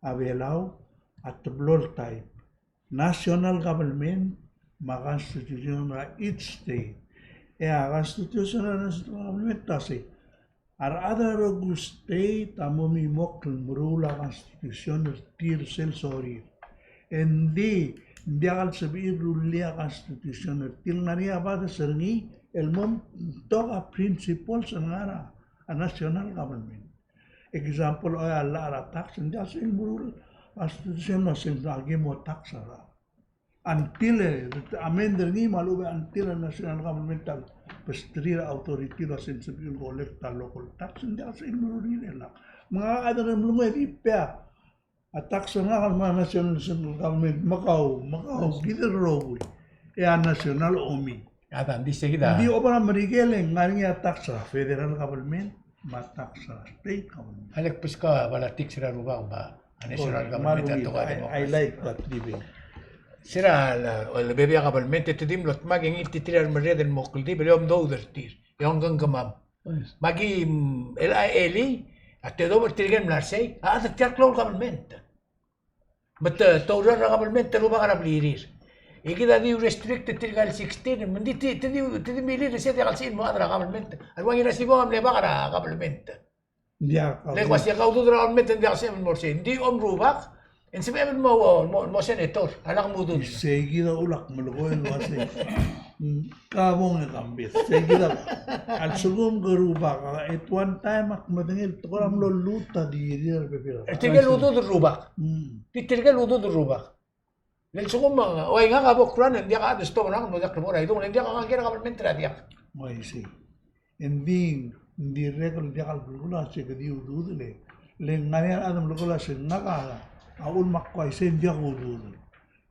a Belau a teblo el type. National government me a constitution er a each state. E a constitution er a national government a sei, a rechad er a rokui el state a mo mimokl el meruul a constitution er tir sel sorir. E ng di, ng diak el sebechir el rullii a constitution er tir, ng ngar er ngii a bades er ngii el mo betok a principles el ngar er a national government. Example, oi a llach er a tax, ng diak el sebechir el meruul a constitution el uasei ng aki mo tax er a. Until, e, amend er ngii me a lechub e until a national government a besterir a authority el uasei ng sebechir el collect a local tax, ng diak el sebechir el meruul er ngii el llach. Me ngak a chad er a Ngeremlengui e di pay a tax er ngak el mo er a national, national government, me kau, me kau, kid el rokui. E a national a omi. A ta, ng di sei kid a. Ng di oba er a Merikel e ng ngar er ngii a tax er a federal government me a tax er a state government. A lek bes kau a politics er a rubak me a national government a tekoi er a democracy. I, I like that debate. Se er a le, le bebil a government e te di mlo dmak e ngii di tir a remerreder el mo kldibel e omdoud er tir e ongkengkemam. Me aki, mm, el a elii a te dobo er tirke el mla er sei a chad er tia el klou el government. Me te, te oureor er a government el rubak er a blirir. E kid a di restrict er tirka el sixteen, me ng di te, te di, te di milil e sei a diak el sebechir el mo chad er a government. A rua Ngirasibong a mle bak er a government. Diak, le kmo sei a ududel er a government e ng diak el sebechir el mo er sei. Ng di omrubak, e ng sebechir el mo, mo, mo senator, a lak mo ududel. Sei kid a ulak melekoi el uasei. Ka bong e kambes. Sei kid a, a lsekum ke rubak, at one time ak medengei el tekoi er a mlo lluut a di, di er a bebil. Tirke el ududel el rubak. Mm. Di tirke el ududel el rubak. Le lsekum, oi, ngak a bo kruan, e ng diak a chad el stop er ngak el mo diak lebo er a idung, le ng diak a ngak er a kabelment er a diak. Oi, sei. E ng di, ng dirrek el diak el belkul a se ke di ududel e. Le ng ngar er ngii a chad el belkul a se ngak a, a uchul me ak uaisei e ng diak ududel.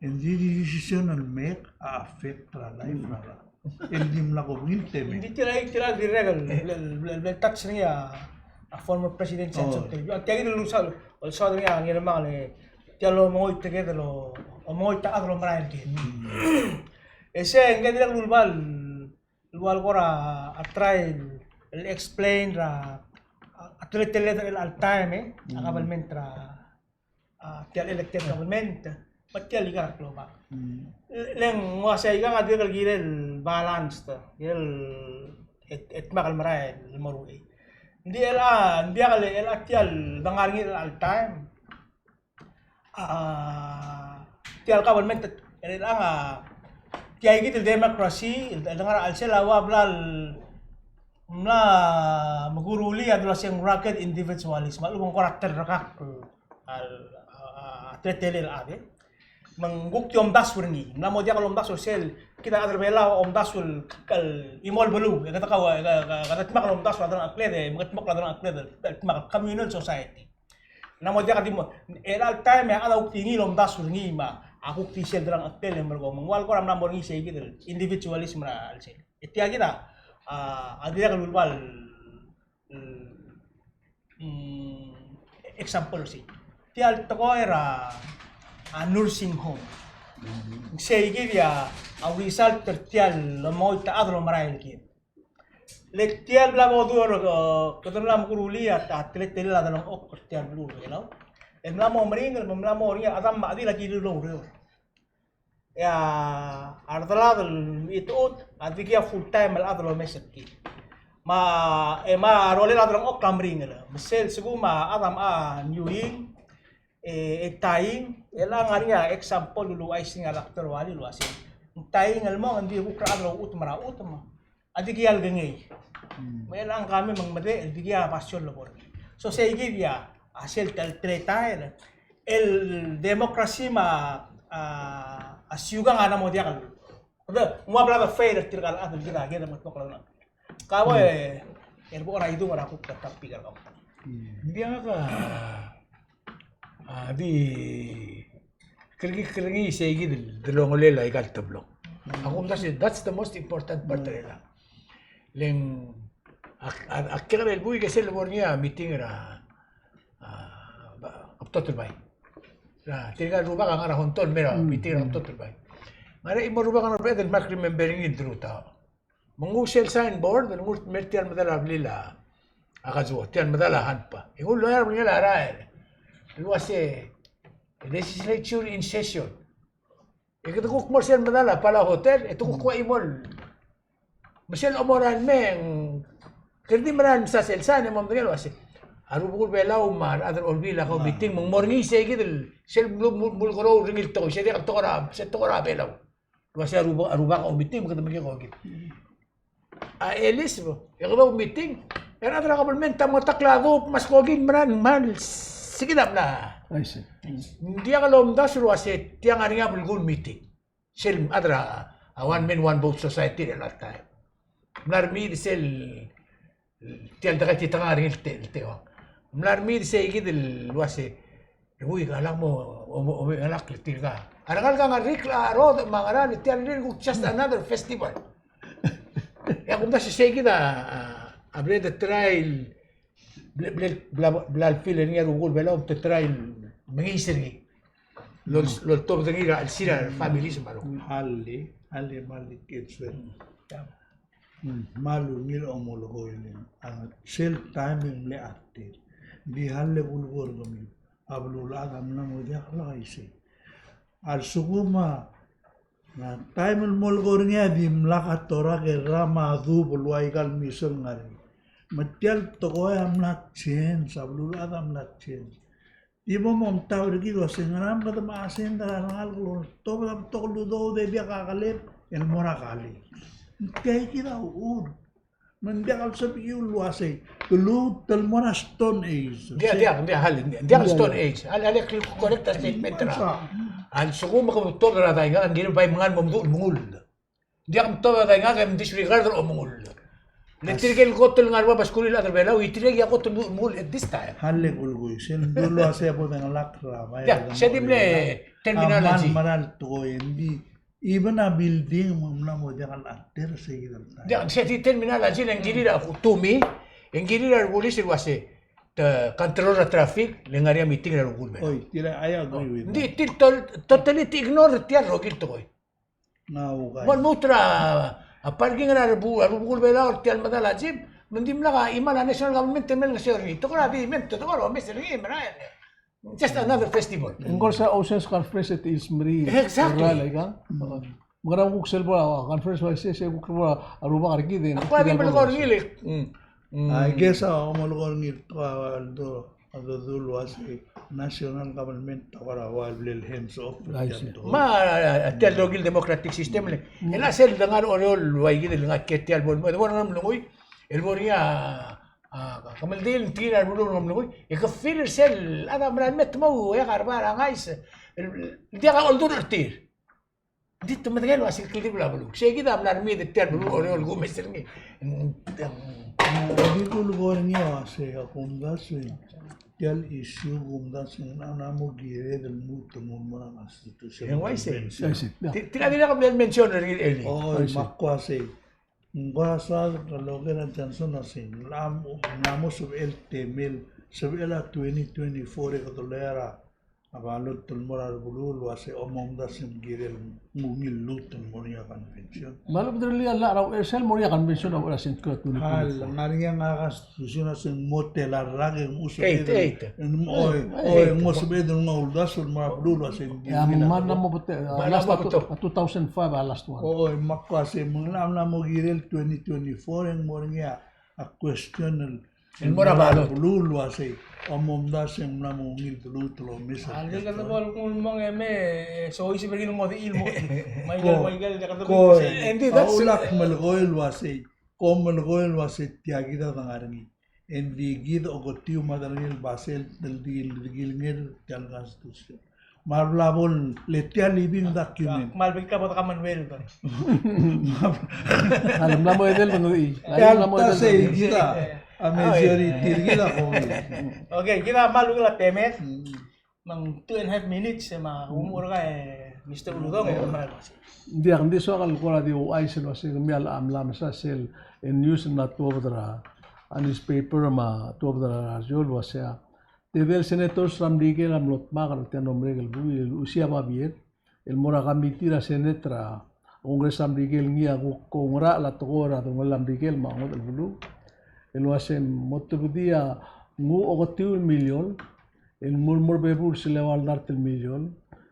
E ng di, di decision el mei a affect er a life er a el dimlak obengil temel. Ng di tia el, tia el dirrek el, el, el, el touch er ngii a, a former president Sancho Teleview. Tia kid el lulsa, lulsa er ngii a Ngirmang el, tia el omengoit a kid el, omengoit a chad el omerael kid. E sei, ng dirrek el ulebal, el ua el kora a try el explain er a, a teletelel er chelecha el taem, e, a government er a, a, tia el elected government, me tia el ikang a klobak. Le ng uaisei ikang a dirrek el kirel balanced, kirel et, et dmak el merael el mo er uchei. Ng di chelecha, ng diak el, chelecha tia el dengar er ngii er chelecha el taem. A, tia el government, el, el, a, tia kid el democracy, el, el ngar er a chelsel a ua bla, mla mekurulii a dula se ng rugged individualism, a lechub ng kora terrekakl a, a, a, teletelel a chad. Me ng kuk di omdasu er ngii, mla mo diak el omdasu er sel, kid a chad er a Belau a omdasu el, el chimo el beluu, e kede kau, e, e, e, kede dmak el omdasu a delengchekled, e, me kede dmak el delengchekled, el dmak el communal society. Ng mo diak di mo, chelecha el taem e a chad a kuk di ngii el omdasu er ngii me a kuk di sel delengcheklel e merekong. Me ng ua el kora mla mo er ngii sei kid el individualism er a chelsel. E tia kid a, a, a dirrek el ulebal, mm, example er sei. Tia el tekoi er a, a nursing home. Sei kid a, a result er tia el omengoit a chad el omerael kid. Le tia el bla bo dua, e, kede mla mekurulii a, a teletelel a delengchokl er tia el beluu er a Belau. El mla mo meringel, me mla mo er ngii a chedam me a chedil a kirir el oureor. E a redelad el mechitechut a dikea full time el chad el omes er kid. Me a, e me a rolel a delengchokl a meringel. Me sel lsekum a chad a mla ngiuing, e, e taing, e le ng ngar er ngii a example el uluuchais er ngii a Doctor Wally el uasei. Ng taing el mong, ng di kuk er a chad el ouchutem er a chutem. A dikea el kengei. Me chelechang kemam me ng medechel, dikea basio el lebo er ngii. So sei kid a, a sel tel-, teletael el democracy me a, a, a siukang a mla mo diak el. Kede, ng ua bla de fail er tirka el chad el kid a, kid a mengetmokl a. Kau e, el bo er a idung er a kuk topic er kau. Ng diak a A di, kerkii, kerkii sei kid el delongelel aika el teblong. Ak omdasu, that's the most important part er chelechang. Le ng, ak, ak, ak kekerei el buik e sel lebo er ngii a meeting er a, a, ba, a betot el bai. Er a, tirka el rubak a ngar er a Honton el mei er a meeting er a betot el bai. Ngar er a chimo el rubak a ngar er a bek el, me ak remember er ngii el druta. Me nguu sel signboard, el nguu el mer tia el medal a blil a Kazuo, tia el medal a Hanpa. E nguu el loia er a blil a rael el uase legislature in session. E kede kuk mo er sel medal a Palau Hotel, e te kuk ua chimo el. Me sel omorael me ng, kede di merael mesa sel sign, e mo medengei el uase a rubekul Belau me a rechad er a Olbiil a kau meeting, me ng mo er ngii sei kid el, sel mlu-, mlu-, mlulekerreu er ngii el tekoi, se diak el tekoi er a, se tekoi er a Belau. Uase a rubak, a rubak a oumeeting, me kede mekek okid. A Elis, e kede oumeeting, e a rechad er a kabelment a mengetakl a dub, me a skoki el mera el mal, se kid a mla. I see. Ng diak lomdasu el uase tia ngar er ngii a belkul meeting. Sel chad er a, a one man, one vote society er a last time. Mla er mei sel Tia el dekaititekangel er ngii el te-, el teuang. Mla er mei sei kid el uase, e ui, ka lak mo, o mo, o mo, ka lak tirka. A rengalek a ngar er a ikal a rodech me a ngerang, tia el rirek kuk just another festival. E a kumdasu sei kid a, a, a ble de try el, ble, ble, bla, bla el feel er ngii a rubekul Belau, te try el mengiis er ngii. Lol, loltobed er ngii er a chelsel a families me a rokui. Alii, alii, me alii kids well. Me a lungil a omelekoi el, a, sel taem e ng mle active. Ng di a lebo el kulekoi er kemiu. A beluulechad a mla mo diak lak a isei. A lsekum a, a taem el molekoi er ngii a dimlak a torak e rram a dub el ua ikal misel ngar er ngii. Me tia el tekoi a mla change, a beluulechad a mla change. Di bo momtaut er kid el uase ngera me kede mechas e ng diak a rengalek el oltobed a betok el udoud e diak a kelel el mo er a kali. Ng tia kid a uchul. Me ng diak el sebechiu el uase te lmuut el mo er a Stone Age. Ng diak, ng diak, ng diak, hal, ng diak el Stone Age. Hal, hal, correct a statement er a. A lsekum me ke mo tobed er a daingak, ng di bai mengal mo meduch el menguld. Ng diak mtobed a daingak e mdisregard er a omengull. Le tirke el kot el ngar er a bab a skuul el chad er a Belau, e tirke a kot el omengull at this time. Hale kulekoi, sel dulu a se bo dengelakl er a bai. Tia, se di mle terminology. A mera el tekoi, ng di Even a building me ng mla mo diak el alter se kid el taem. Diak, se di terminal a chil e ng kirir a kutumi, e ng kirir a rebulis el uase te control er a traffic, le ngar er ngii a meeting er a rubekul Belau. Oi, tia I agree with that. Ng di tir tol-, totally te ignore er tia el rokir el tekoi. Ng ukai. Mo lmuut er a parking er a rebu-, a rubekul Belau er tia el medal a gym, me ng dimlak a chimal a national government el mei el ngeseu er ngii. Tekoi er a di mei, tekoi er a omes er ngii, merael. Just another festival. Ng kora se Oceans Conference e te ilsmeri. Exactly. Right, like, huh? Mm. Me ng kora kuk sel bo er a conference, uaisei, se kuk bo er a rubak er kid e ng. Ak kora di melekoi er ngii el. Mm. Mm. I guess a omelekoi er ngii el tekoi a do, a do, do el uase national government a kora ua el bla el hands off. I see. Me a, a, a tia el rokir el democratic system le. Mm. E ng sel dengar er a Oreor el ua kid el ngar er tia el bo el mo, bo el ngar er a mlengui, el bo er ngii a A, kemeldiil ng tir a rebeluu el ngar er a mlengui, e ke feel er sel chad a mera el me te mo uiak a rebai er a ngais, el, el diak a oldurech er tir. Ng di te medengei el uase kldibel a beluu. Sei kid a mla er ngii er tia el beluu er a Oreor el kumes er ngii. Ng di kulekoi er ngii a uase a kumdasu, tia el issue kumdasu ng mla mo kired el lmuut el mo er a constitution. E ng uaisei. Convention. Uaisei, yeah. Ti-, tirka a dirrek el mention er ngii el. Oi, me ak uaisei. Ng kora soak el oker a Johnson a sei, ng mla mo, ng mla mo sebechel el temel, sebechel a twenty twenty-four e kede loia er a ballot el mo er a rebeluu el uase omomdasu e ng kirel ng ungil lluut el mo er ngii a convention. Me a lechub e ng diak a llach er a uchei er sel mo er ngii a convention a uchei er a sengkio er a twenty twenty-four. A le ngar er ngii a ngar er a constitution a se ng mo tela el rak e ng mo sebeched. Eight, eight. Ng mo, oi, oi, ng mo sebeched el nguu a uldasu el mo er a beluu el uase ng. Ia, me ng mla mo betok, a last a two thousand five a last one. Oi, me ak uase me ng mla mo kirel twenty twenty-four e ng mo er ngii a question el mo er a ballot. Beluu el uase omomdasu e ng mla mo ungil lluut el omes. A le kede bo el kmo ng mong e me, e soiseb er ngii el mo di el mo. Michael, Michael, kede bo el. Ko, a ulak melekoi el uase, ko melekoi el uase tia kid a dengar er ngii. Ng di kid a oketiu me a delengil basel el di, di kilengei er tia el constitution. Me a bla bo le tia el living document. Me a le bek el bo de Commonwealth. A le mla mo edei el bengedii. Tia el ta sei kid a majority er kid a kongei. Okay, kid a kmal ungil a temed. Mm. Me ng two and a half minutes, e me a, mm, umu er ngii, e, Mister Uludong, e, kmal. Ng diak, ng di soak el kora di ouchais el uase kemiu a mla mesa sel, e, news el mla tuobed er a, a newspaper me a tuobed er a radio el uase a tedei el senators er a Merikel a mlo dmak er tia el mlo merek el buil el luchesii a babier el mo er a committee er a Senate er a Congress er a Merikel, ngii a kuk oungerachel a tekoi er a delongelir a Merikel me a ngodech el beluu el uase mo tebedii a nguu a oketiu el miliol el nguu el mo er a bebul sel eua el dart el miliol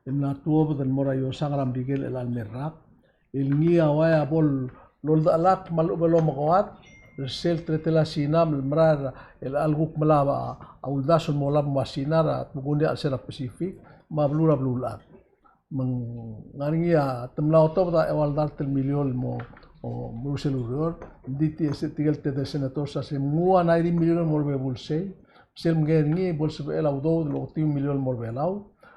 el mla tuobed el mo er a iosang er a Merikel er chelecha el mei el rak, el ngii a uai a bo loldechelakl me a lechub e lomekoad er sel teletelel a Sina me a merael er a chelecha el kuk melai a uldasu el mo olab el mo er a Sina er a tmukuni a chelsel a Pacific me a beluu er a beluulechad. Me ng ngar er ngii a te mla otobed a eua el dart el miliol el mo, o, meruul sel ureor. Ng di tirke, tirke el tedei el senators a se ng nguu a ninety million el mo er a bebul sei, sel mkei er ngii bo lsebechel a udoud el oketiu el miliol el mo er a Belau,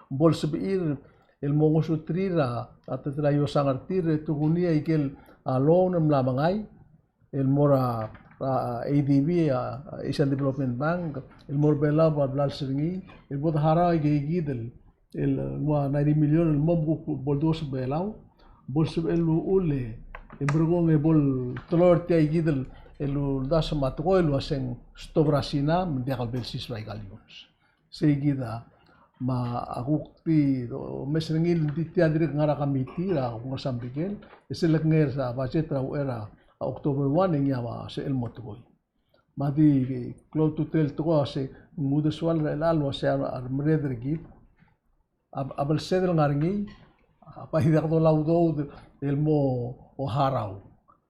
bo lsebechir el mo ngosuterir a, a teletelel a iosang er tir, e tokuni a ikel, a, loan el mla mengai el mo er a, a, ADB, a, Asian Development Bank, el mo er a Belau, a blals er ngii el bo de harau a ikeikid el, el nguu a ninety million el mo kuk bo lduos er a Belau, bo lsebechel el uchul e merekong e bo lteloi er tia ikid el, el uldasu me a tekoi el uase ng stop er a Sina me ng diak el bo lsiseb er a ikal ions. Sei kid a, me a kuk di omes er ngii el di tia dirrek ngar er a committee er a Congress er a Merikel, e sel lekengei er a budget er a uchei er a October one e ngii a sebechel el mo tekoi. Me a di klou a ultutelel el tekoi a se ng uldesuel er chelechang el uase a remerreder er kid a, a belsed el ngar er ngii, a bai diak dolai a udoud el mo harau.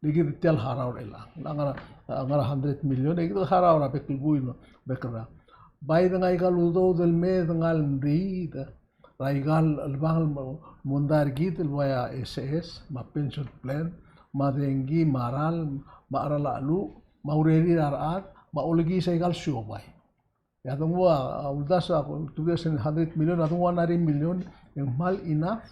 Le kid tia el harau er chelechang. Ng ngar er a, ngar er a hundred million, e kid el harau er a bek el buil, bek el rak. Bai dengai ikal udoud el me dengai el meriid er a ikal chelebangel el mondai er kid el ua SS, me a pension plan, me a dengki, me a ralm, me a cheral a cheluch, me a urerir a rechad, me a olekiis a ikal siobai. E a denguu a uldasu a two hundred million, a denguu a ninety million, e ng kmal enough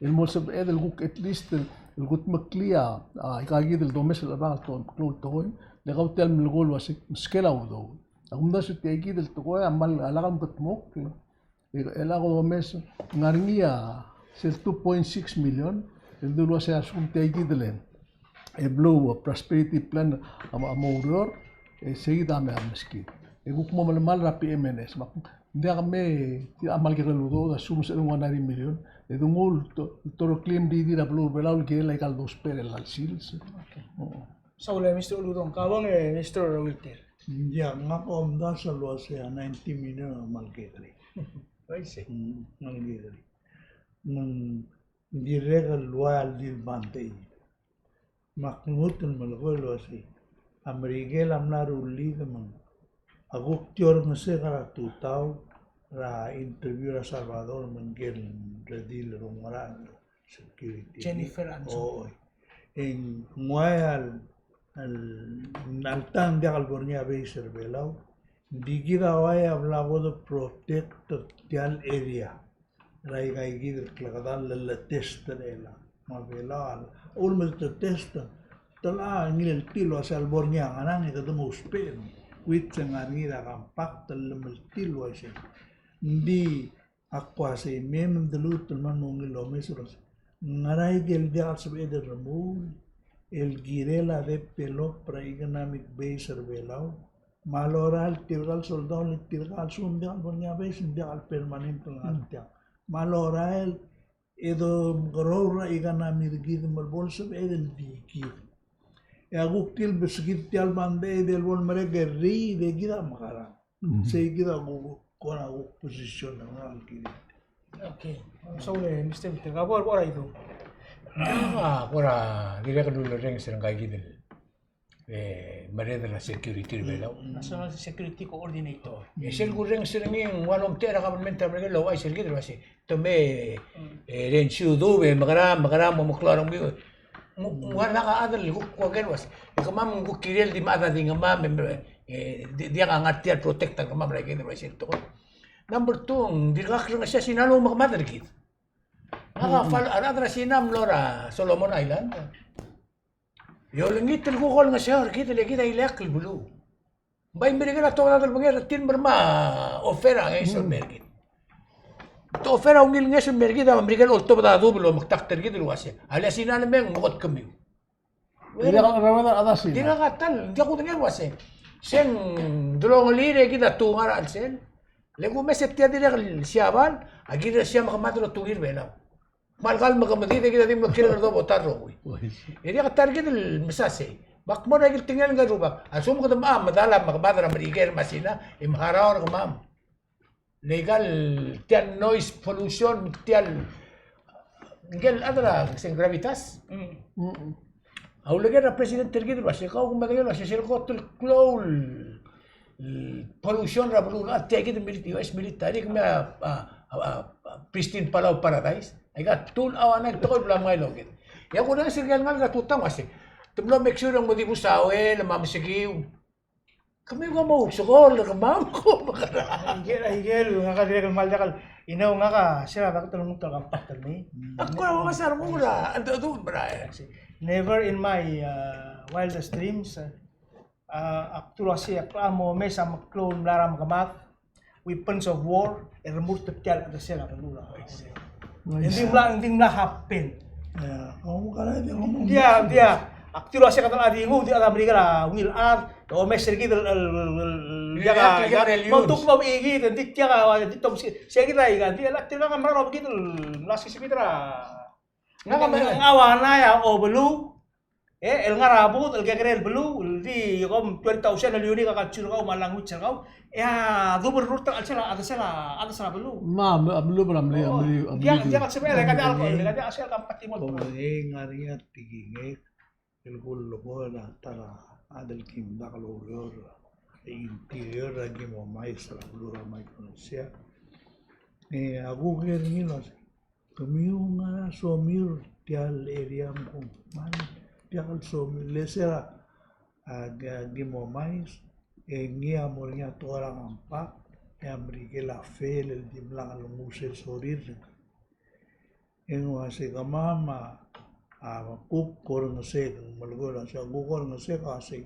el mo sebeched el kuk at least el, el kudmeklii a, a, ikakid el domes el chelebangel el klou el tekoi, le kau tia el melekoi el uase ng skel a udoud. A kumdasu tia ikid el tekoi a kmal a lak el mekedmokl, e, e lak domes, ng ngar er ngii a sel two point six million, el dulu a se a lsekum tia kid el, e beluu a prosperity plan a mo, a mo oureor, e se kid a me a meskid. E kuk mo melemall er a P M N S. Me ng diak me, tia a mal kekerei el udoud a lsekum se el one hundred million. E de nguu el to-, el torokl e ng di, di er a beluu er a Belau el kirel aika el dousbech er a sils. Okay. Saul e Mister Uludong, ka bong e Mister Wilter. Ia, ngak a omdasu el uase a ninety million a mal kekerei. I see. Mm, mal kekerei. Me ng dirrek el ua el di el band-aid. Me ak lmuut el melekoi el uase a Merikel a mla rullii me ng, a kuk di orrengesek er a tutau er a interview er a Salvador me ngike el redil el oungerachel er a security. Jennifer Anzon. Oi. E ng uaia el, el, alta ng diak el bo er ngii a base er a Belau. Ng di kid a uaia bla bo de protect er tia el area er aika kid el klekedall el test er chelechang. Me a Belau a ulemes er a test, te locha ngiltii el uase a lebo er ngii a ngerang e kede mo ousbech. Which e ng ngar er ngii er a compact el llemeltii el uaisei. Ng di ak uasei me mei me de lmuut el mo ungil el omes el uase, ngera aike el diak el sebeched el remuul el kirel a develop er a economic base er a Belau. Me a lorael tirka el soldau el tirka a lsekum ng diak el bo er ngii a base, ng diak el permanent el ngar tiang. Me a lorael e domekeroul er a economy er kid me bo lsebeched el di kid. E a kuk di el beskid tia el band-aid e le bo lemerek e riid e kid a mekerang. Sei kid a kuk, kora kuk position er ngak el kirel. Okay. Saul e Mister Peter, ka bo er a, bo er a idung. A, kora dirrek el ulerrenges er ngka kid el, e, merreder er a security er a Belau. National Security Coordinator. E sel kurrenges er ngii ng ua lomtechei er a government er a Merikel el ouchais er kid el uase te me, e, rengsiudub e mekerang, mekerang, mo meklou a rengmiu. Ng ua ngak a chad el kuk ua ker el uase, e kemam ng kuk kirel di mechad a di ngemam, e, di, diak a ngar tia el protect a kemam er a ikel uaisei el tekoi. Number two, ng dirkak rengesii a Sina el oumekemad er kid. Ngak a fal-, a rechad er a Sina a mlo er a Solomon Island. E olengit el kuk olengeseu er kid, le kid a ileakl el beluu. Ng bai Merikel a tobed a delebengel er tir me a offer a ngeso el mer kid. Te offer a ungil ngeso el mer kid a Merikel a oltobed a dub el omekdakt er kid el uase, a le Sina a lemei e ng mo kot kemiu. Dirkak a tal, ng diak kudengei el uase, se ng delongelir e kid a tu ngar er a chelsel. Le kumes e tia dirrek el Siabal a kirel a Siabal me kemad el otungir Belau. Kmal kal me kemedid e kid a di mlo kired el dobotar el rokui. E diak a ta er kid el mesasei. Me ak mo er a ikel tekingel ngike el rubak. A lsekum kede mecha medal a mekemad er a Merikel me a Sina, e mecharaor kemam. Le ikal tia el noise pollution, tia el, ngike el chad er a Gravitas. A uleker er a president er kid el uase, kau kuk medengei el uase, sel kot el klou el pollution er a beluu el chad, tia kid el mili-, U S military, kemiu a, a, a, a, pristine Palau Paradise. Aika, tu el chauanai el tekoi el bla mngai el oked. E a kurrenges er ngii el ngalek er a tutau el uase, te mlo make sure e ng mo dibus a uel me a mesekiu. Kemiu ko mo ousekool er kemam, ko mekerang. Aike, aike el ngak a dirrek el kmal diak el, you know, ngak a sel a daket el lmuut er a compact el mei. Ak kora ua ngesar mo er a, a, a, a, a, a, Never in my, uh, wildest dreams, uh, Uh, ak dulu el uase, ak mo omes a meklou el mla er a mekemad, weapons of war, e remurt er tia el chedesel a beluu. Ng di mla, ng di mla happen. Ng di, ng di, ak dulu el uase kede di nguu, di a Merikel a ungil chad, e omes er kid el, el, el, el, diak a, diak a, mo tuk mo ikid, ng di diak a, di tom se, se kid a ikang, di el, tirka a mla er a obekid el mla sisebid er a, ng, ng, ng, a uaisei a obeluu, E, el ngar er a booth, el kekerei el beluu, el di kom twenty thousand el unique a culture er kau me a language er kau, e a dub el rurt er a chelsel a, a chelsel a, a chelsel a beluu. Me a, me a beluu, me a beluu, me a beluu. Diak, diak a sebechel, e ka diak a, e ka diak a sel compatible. Kom, e ngar er ngii a tekingek el kulekoi er a ta er a chad el kim dak loureor er a interior er a kim omais er a beluu er a Micronesia. E a kuk er ngii el uase, kemiu a ngar er a somiu er tia el area me kom kmal diak el somiu, le se er a, a, a, kim omais, e ngii a mo er ngii a tekoi er a compact, e a Merikel a fail el dimlak lenguu sel sorir. E ng uase kemam a, a kuk orrengesek, melekoi el uase a kuk orrengesek a uase,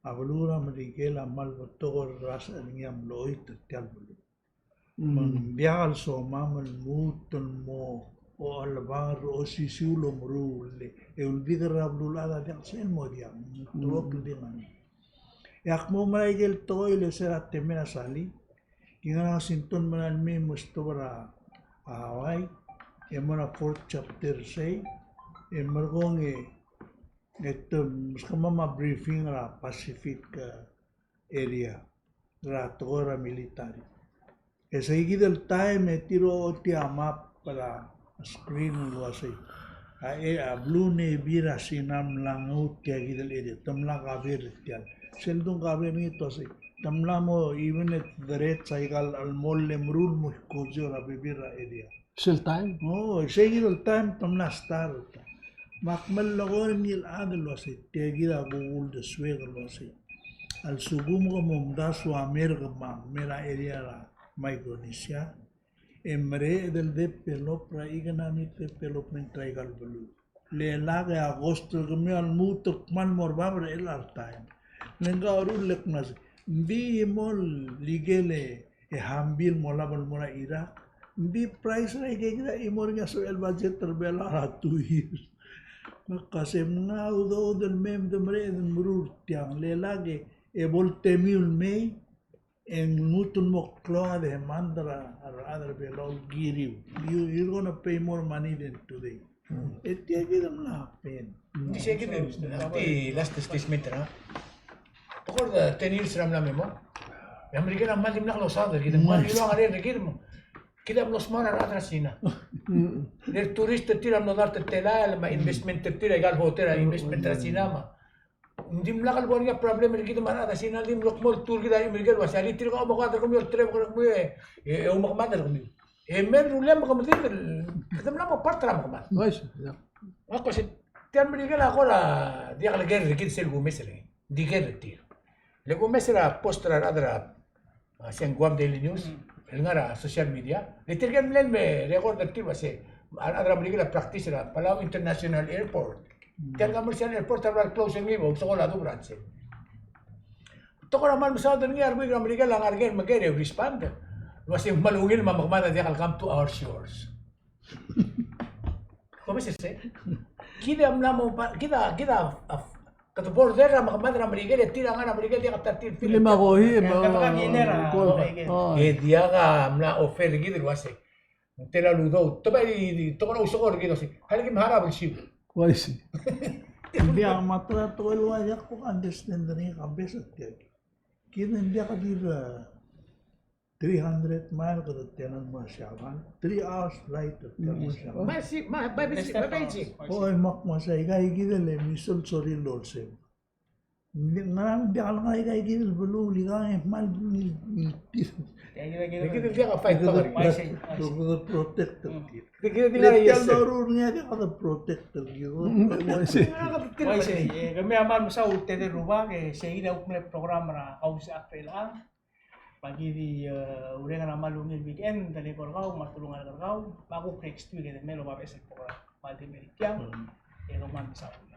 a beluu er a Merikel a kmal betok el rasech er ngii a mlo choit er tia el beluu. Me ng diak el somam el lmuut el mo Olebangel er a osisiu el omeruul, e uldik er a beluulechad a diak sel mo diak, tuokl di ngang. E ak mo mera ikel tekoi el se er a temel a sali, ki ngar er a Washington me ng mei mo stop er a Hawaii, e mo er a fourth chapter sei, e merekong e, e te meskemam a briefing er a Pacific, eh, area, er a tekoi er a military. E sei kid el taem e tir a ochotii a map er a screen el uasei, a, e, a blue navy er a Sina a mla nguu tia kid el area, te mla cover er tiang. Sel dung cover er ngii te uasei, te mla mo even at the rates a ikal chelmoll el meruul el mo ikojo er a bebil er a area. Sel taem? O, sei kid el taem te mla start. Me ak melekoi er ngii el chad el uasei, tia kid a kuk uldesuek el uasei, a lsekum ke mo omdasu a mer kemam, mer a area er a Micronesia, e mereched el develop er a economic development er a ikal beluu. Le lak e a cost er kemiu a lmuut el kmal mo er bab er chelecha el taem. Le ngka a ureor el kmo sei, ng di chimo el ikel e Humvee el mo olab el mo er a Iraq. Ng di price er a ikei kid a chimo er ngii a sebechel budget er Belau er a two years. Me ak uasei, mnga udoud el mei me de mereched el meruul er tiang. Le lak e bo ltemiu el mei, e ng lmuut el mo klou a demand er a, er a rechad er Belau el kiriu. You, you're gonna pay more money than today. E tia kid a mla happen. Di sei kid el, di last statement er a. Tekoi er a ten years er a mla me mong. E a Merikel a kmal dimlak losaod er kid, kmal mlo ngar er kid me. Kid a mlo smart a rechad er a Sina. Le tourist er tir a mlo dart el telael, me a investment er tir a ikal hotel a investment er a Sina me. Ng dimlak el bo er ngii a problem er kid me a rechad er a Sina, ng di mlo kmo el tour kid a Merikel el uasei, a le tirka a omekoad er kemiu el trip er kemiu e, e, e oumekemad er kemiu. E me ng rullii a mekemedid el, kede mla mo part er a mekemad. Uaisei, yeah. Ak uasei, tia el Merikel a kora diak leker er kid sel kumes er ngii. Di ker er tir. Le kumes er a post er a rechad er a, a, se el Guam Daily News, el ngar er a social media. Le tirke el mle me record er tir el uasei, a rechad er a Merikel a practice er a Palau International Airport. Tia el commercial airport a bla close er ngii, bo, se ko la du branch. Te kora kmal mesaod er ngii a rubak er a Merikel a ngar er ngii el meker e respond el uasei ng kmal ungil me a mekemad a diak el come to our shores. Ko mes ese? Kid a mla mo pa, kid a, kid a, a, kede border er a mekemad er a Merikel e tir a ngar er a Merikel e diak a ta er tir el feel. Lima ko hi, e, kede ka kiner a, ko, okay, okay. E diak a mla offer er kid el uasei. Ng tela el udoud. Te bai di, di, te kora ousekool er kid el uasei, a le kim harau a belsiu. Uaisei. Ng diak a mla ta tekoi el ua diak ko understand er ngii a kambes er tia. Kid ng diak di, e, three hundred mile kede tela el mo er a Siabal. Three hours flight kede tela el mo er a Siabal. Me a si, me a, bai Beijing, bai Beijing. Oi, me ak mo sei, aika kid el emissions a sorir el olsem. Ng di, ngera me ng diak el ngar er aika kid el beluu el ikang e kmal ngil, ngiltir. Tia kid a, kid a, kid a diak a fight back er kid. Kede protect er kid. Kid a diak a, le tia el doruul er ngii a diak kede protect er kid. Uaisei. Uaisei, e kemiu a kmal mesaul el tedei el rubak, e sei kid a kuk mle program er a Kausisechakl er chelechang. Me aki di, e, urerek er a kmal ungil weekend er kau me a telungalek er kau. Me a kuk next week e de mei el oba beches el program. Kmal di mei er tiang. E kmal mesaul.